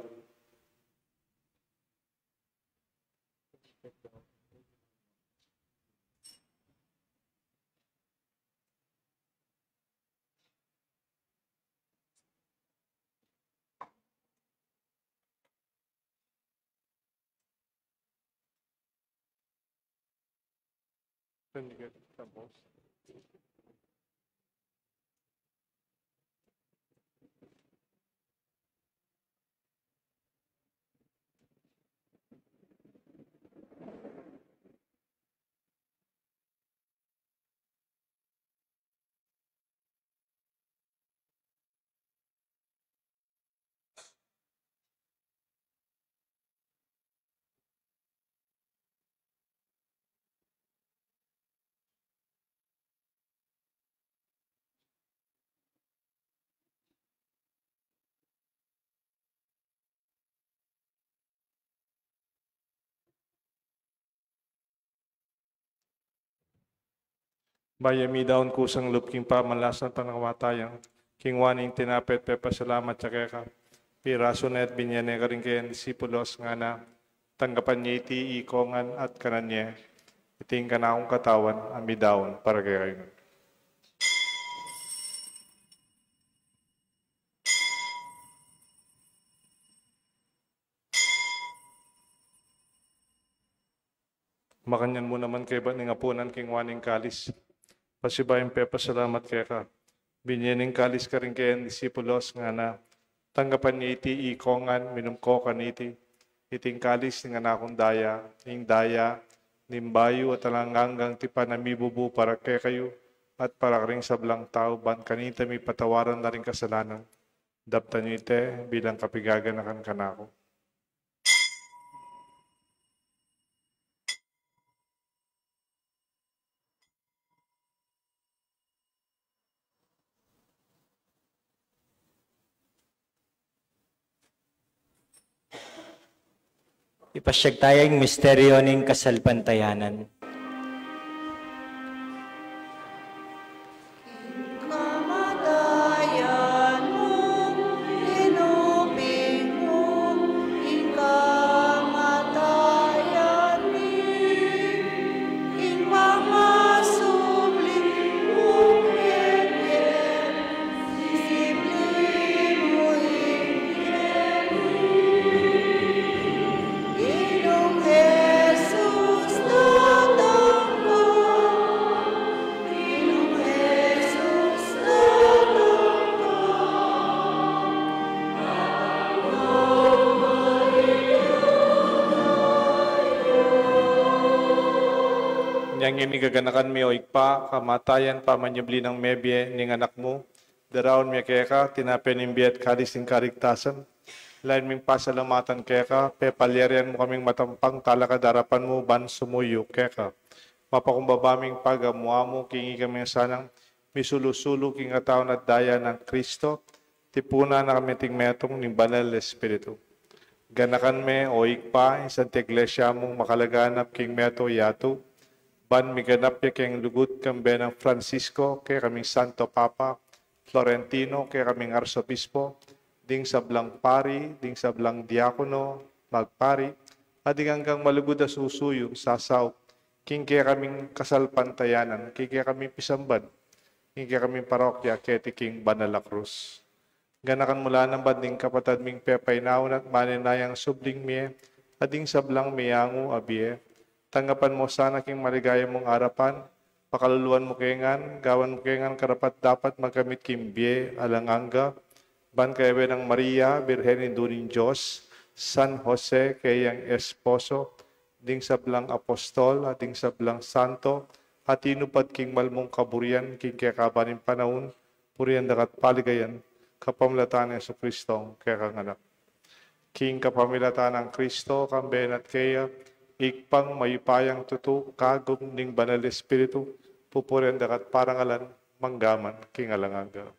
Bayu mi daun kusang lub king pamalasan panawatayan, kinua ne ing tinape at pepasalamat ya keka, pirasu ne at binye ne karing keyang disipulos, ngana: Tanggapan ye iti ikongan at kanan ye. Iti ing kanakung katawan a midaun para kekayu. Makanyan mu naman kaybat ning apunan, kinua ne ing kalis, pasibayu pepasalamat keka, Binie ne ing kalis karing kayang disipulos, ngana: Tanggapan ye iti ikong ngan, minum ko kaniti. Iti ing kalis ning anak kung daya, ing daya ning bayu at alang anggang tipan a mibubu para kekayu at para karing sablang tau, ban kanita mipatawaran la ring kasalanan. Daptan yu iti bilang kapigaganakan kanaku. Ipasyag taya ing misteryo ning kasalpantayanan. Kamatayan mu, tinuping mu, ing kamatayan mi, ing pangasubli mu, kekami, sibli mu, ing kekami. Ginung Jesus, datang ka. Ginung Jesus, datang ka. Inya ngeni gaganakan mi, o Ibpa, kamatayan pamanyubli nang mebie ning Anak mu, daraun mi keka tinape ning bie at kalis ning kaligtasan. Lain ming pasalamatan keka, pepalyarian mu kaming matampang talakad king arapan mu ban sumuyu keka. Mapakumbaba ming pagamu-amu king ikami sanang misulu-sulu king katawan at daya nang Kristo, tipunan na kami king metung ning Banal Espiritu. Ganakan me, o Ibpa, ing Santa Iglesia mung makalaganap king meto yatu, ban miganap ya king lugud kambe nang Francisco, kekaming Santo Papa, Florentino, kekaming Arsobispo, ding sablang pari, ding sablang diakono, magpari, at ding anggang malugud a susuyu, sasaup king kekaming kasalpantayanan, king kekaming pisamban, king kekaming parokya keti king Banal a Krus. Ganakan mu la naman ding kapatad ming pepainaun at maninayang subling mie, at ding sablang meyangu a bie. Tanggapan mu sana king maligaya mung arapan, pakaluluan mu ke ngan, gawan mu ke ngan karapat-dapat magkamit king bie alang angga, ban kayabe nang Maria, Birhen Indu ning Dios, San Jose, kayang esposo, ding sablang apostol, at ding sablang santo, a tinupad king mal mung kaburian king kekaban ning panaun, purian da ka at paligayan, kapamilatan nang Jesucristo, kekang Anak. King kapamilatan nang Kristo, kambe na at keya, Ibpang mayupayang tutu, kagum ning Banal Espiritu, pupurian da ka at parangalan, mangga man king alang angga.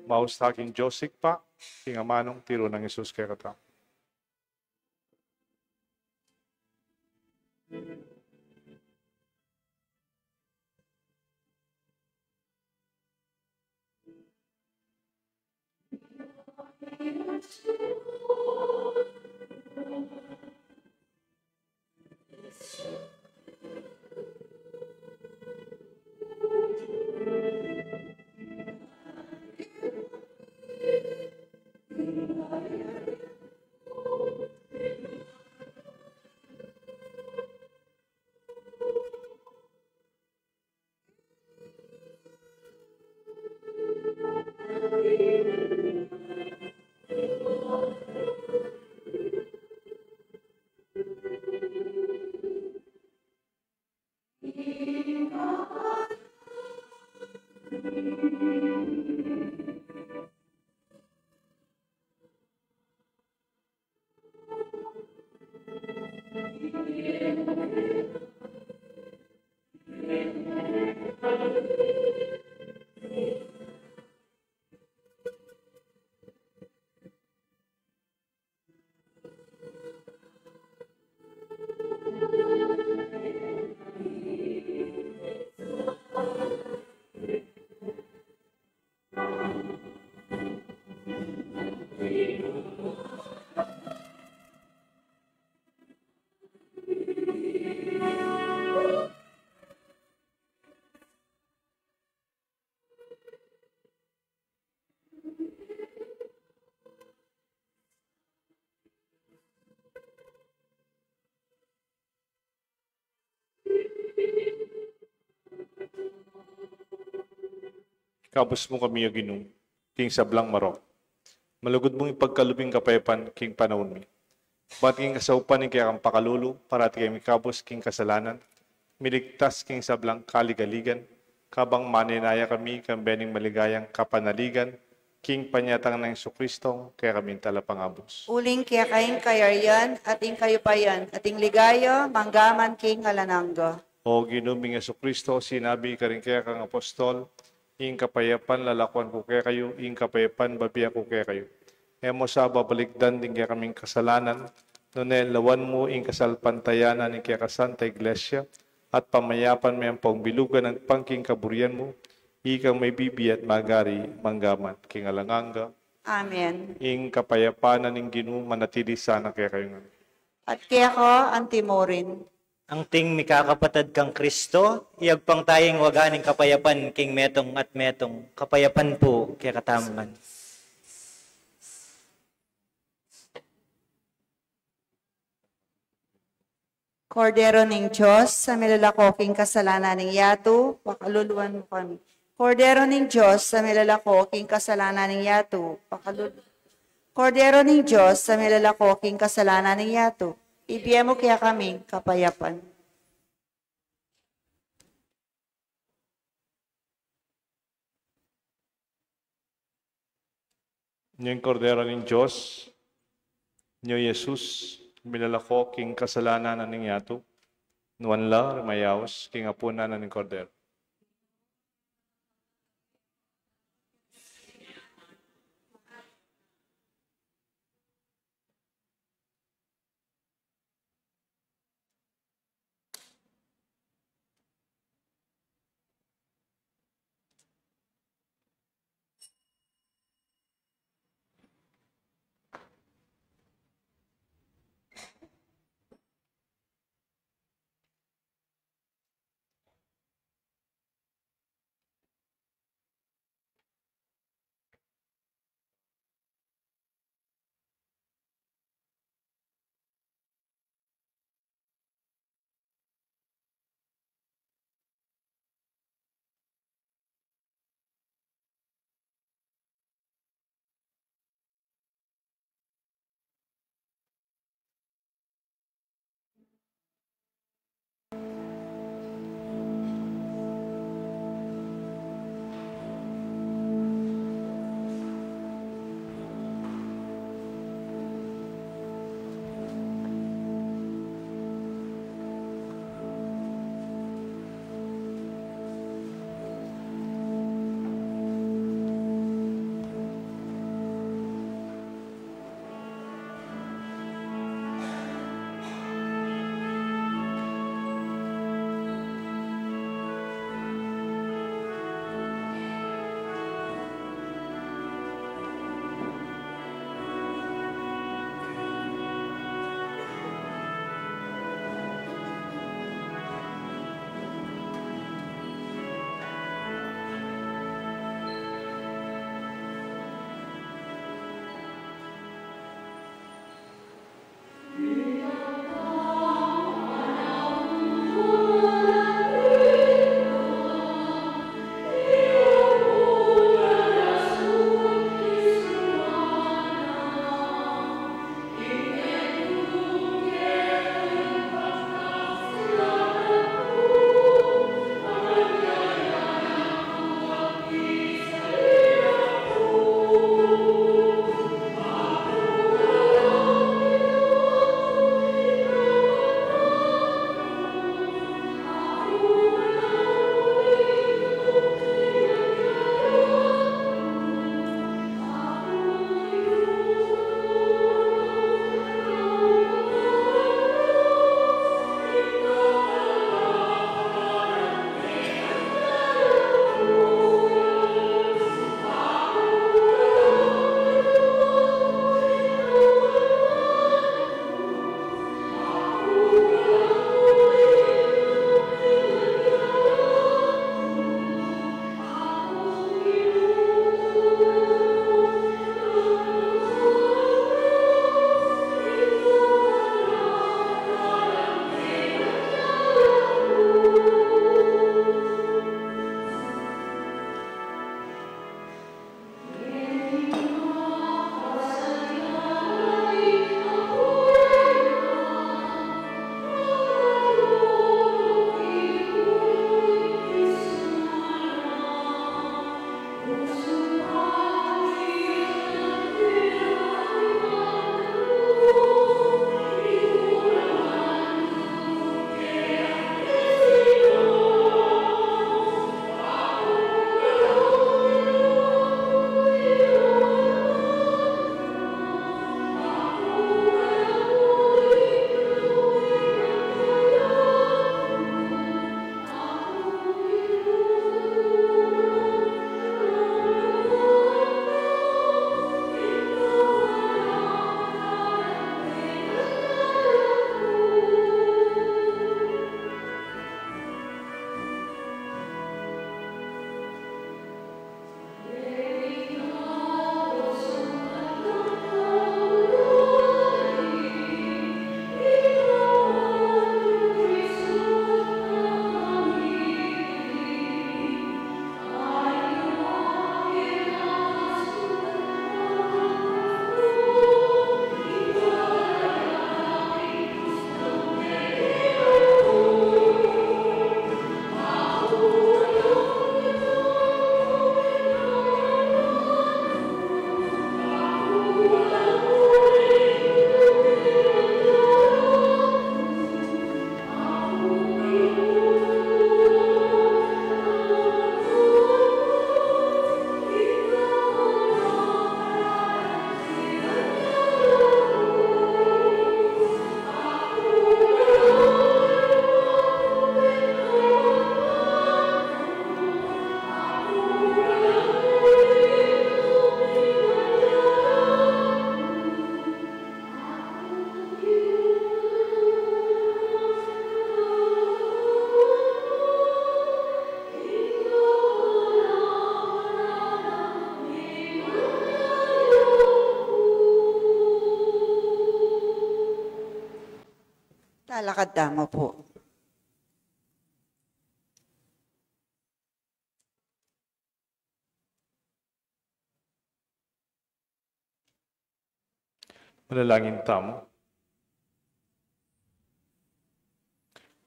Maus ta king Dios Ibpa, king amanung tiru nang Jesus kekatamu. Ikabus mu kami, O Ginu, king sablang marok. Malugud mung ipagkalub ing kapayapan king panaun mi. Bat king kasaupan ning kekang pakalulu, parati kami ikabus king kasalanan, miligtas king sablang kaligaligan, kabang manenaya kami kambe ning maligayang kapanaligan, king panyatang nang Jesucristo, kekaming Talapangabus. Uling keka ing kayarian, at ing kayupayan, at ing ligaya, mangga man king alang angga. O Ginu ming Jesucristo, sinabi karing kekang apostol, ing kapayapan lalakuan ku kekayu, ing kapayapan bibie ku kekayu. E mu sa babalikdan ding kekaming kasalanan, nune lawan mu ing kasalpantayanan ning keka Santa Iglesia, at pamayapan me ampong bilugan agpang king kaburian mu, ikang mabibie at magari, mangga man king alang angga. Amen. Ing kapayapan na ning Ginu manatili sana kekayu ngan. At keka anti murin. Angting mikakapatad kang Kristo, iyagpang taya ing waga ning kapayapan king metung at metung. Kapayapan pu kekatamu ngan. Kordero ning Dios, a milalako king kasalanan ning yatu, pakaluluan mu kami. Kordero ning Dios, a milalako king kasalanan ning yatu, pakalul-, Kordero ning Dios, a milalako king kasalanan ning yatu, ibie mu kekami ing kapayapan. Nya ing Kordero ning Dios, nya i Jesus, milalako king kasalanan ning yatu, nuan la ring mayaus king apunan ning Kordero. Kada mo po. Manalangin tamu.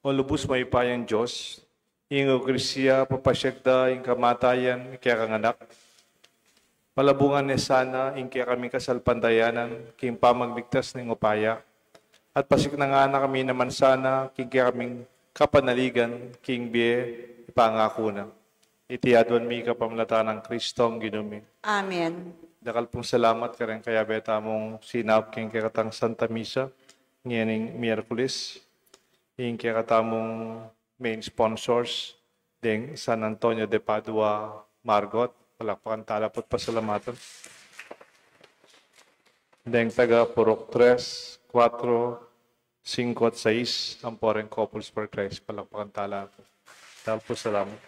O lubus mayupayang Dios, ing Eukaristia papasiag da ing kamatayan ning kekang Anak. Palabungan ne sana ing kekaming kasalpantayanan king pamagligtas ning upaya, at pasiknangan na kami naman sana king kekaming kapanaligan king bie ipangaku na. Iti aduan mi kapamilatan nang Kristong Ginu mi. Amen. Dakal pung salamat kareng kayabe tamung sinaup king kekatang Santa Misa ngening Miyerkules, ing kekatamung main sponsors, deng San Antonio de Padua Margot, palakpakan tala pu't pasalamatan. Deng taga Purok tres, kuatro, singko at sais, ampo reng Couples for Christ, palakpakan tala pu. Dakal pung salamat.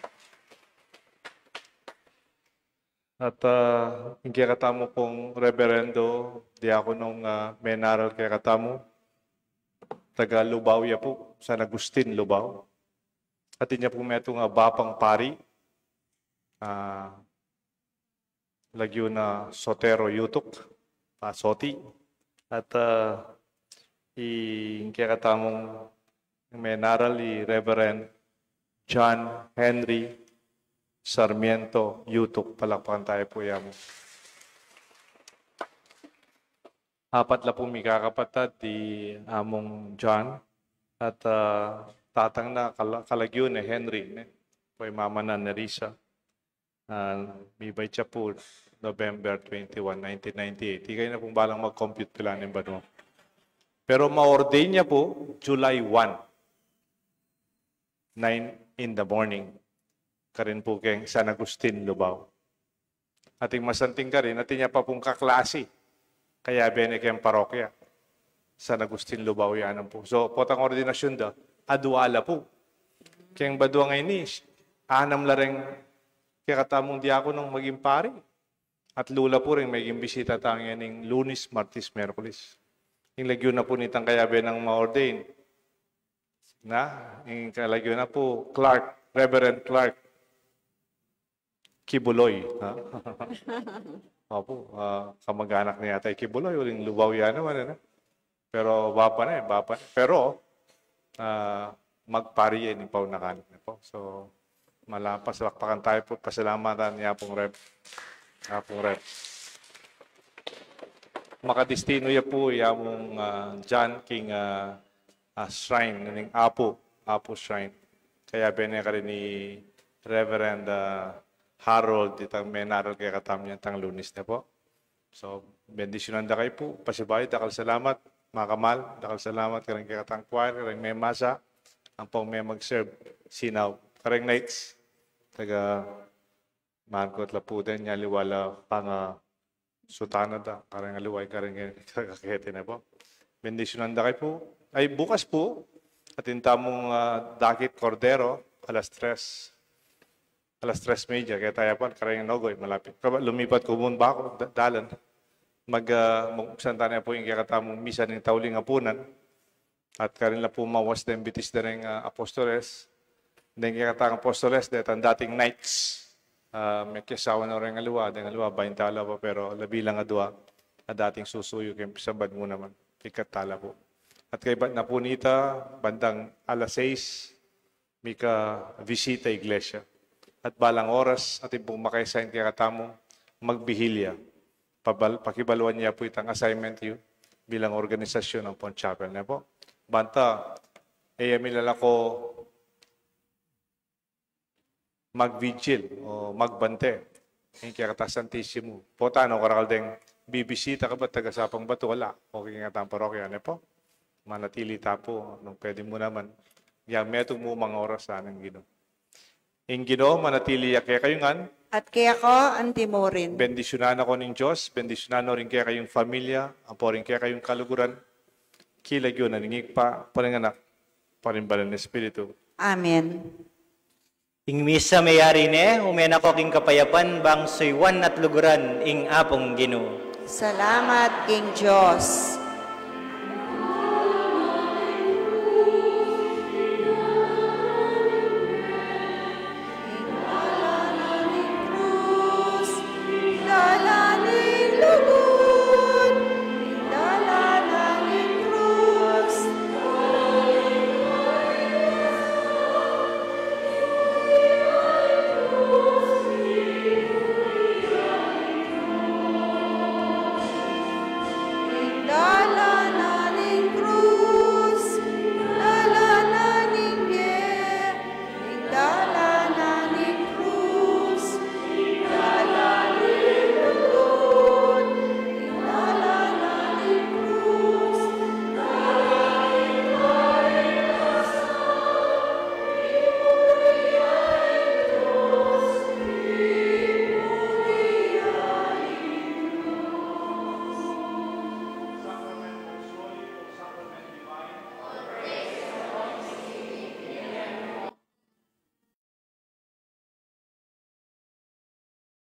At, ah, ing kekatamu pung Reberendo, Diakonong, ah, menaral kekatamu, taga Lubao ya pu, San Agustin, Lubao. Atin ya pu metung a bapang pari, ah, lagyu na Sotero Yutuk, Pasoti. At, ah, ing kekatamung menaral i Reverend John Henry Sarmiento Yutuk. Palakpakan taya pu ya mu. Apat la pu mikakapatad i Among John at, ah, tatang na kala-, kalagyu ne Henry, ne? Pu i mama na Nerissa. Ah, mibait ya pu November twenty-one, nineteen ninety-eight. Ikayu na pung balang mag-compute pila ning banua. Pero ma-ordain ya pu July one, nine in the morning. Karin pu keng San Agustin, Lubao. Atin masanting karin, atin ya pa pung kaklasi. Kayabe ne keng parokya. San Agustin, Lubao ya naman pu. So, potang ordinasyun da, adua la pu. Keng badua ngeni, anam la reng kekatamung diakonong maging pari. At atlu la pu reng maging bisita tang ngening Lunes, Martes, Miyerkules. Ing lagyu na pu nitang kayabe nang ma-ordain. Na, ing kalagyu na pu, Clark, Reverend Clark Kibuloy, ha? Opu, ah, kamag-anak na yata i Kibuloy, uling Lubao ya naman, ano? Pero bapa na, eh, bapa na. Pero, ah, magpari ya ning paunakan, ne pu. So, malapas, palakpakan taya pu, pasalamatan ya pung Reb. Ya pung Reb. Makadestinu ya pu, ya mung, ah, John king, ah, ah, shrine, ning Apu, Apu Shrine. Kayabe ne karin i Reverend, ah, Harold, itang menaral kekatamu nitang Lunes, ne pu. So, bendisyunan da kayu pu, pasibayu, dakal salamat, makamal, dakal salamat, kareng kekatang choir, kareng memasa, ampong memag-serve, sinaup, kareng knights, taga Margot la pu den, aliwa la panga sutana da, kareng aliwa, kareng ke-, kakete ne pu. Bendisyunan da kayu pu. Ay, bukas pu, atin tamung, ah, dakit kordero, alas tres. Alas tres medya, keta ya pu, kareng Nogoy, malapit. Kaba, lumipat ku mu, baku, da-, dalan. Mag, ah, mag-, santa na pu ing kekatamung misa ning tauling apunan. At karin la pu mawas deng bitis da reng, ah, Apostoles. Deng kekatang Apostoles, detang dating knights. Ah, mekiasawa na reng aliwa, deng aliwa, bainta la pa, pero labi lang adua a dating susuyu keng pisamban mu naman. Pikat tala pu. At kaybat na pu nita, bandang alas sais, mika-visita iglesia. At balang oras, atin pung maka-assign kekatamu, magbihilya. Pabal-, pakibaluan ya pu itang assignment yu bilang organisasyun ampong chapel, ne pu. Banta, e ya mi lalako mag-vigil o magbante king kekatang Santisimu. Potang karakal deng bibisita kabat taga Sapang Batu, ala. O king kekatang parokya, ne pu. Manatili ta pu, nung pwede mu naman. Ya, metung mu mang oras, sana ing Ginu. Ing Ginu manatili ya kekayu ngan. At keka antimurin. Bendisyunan na kayu ning Dios, bendisyunan no rin kekayung pamilya, ampo rin kekayung kaluguran, king lagyu na ning Ibpa, ampo ring Anak, ampo ring Banal a Espiritu. Amen. Ing misa meyari ne, ume na ko king kapayapan, bang suyuan at luguran ing Apung Ginu. Salamat king Dios.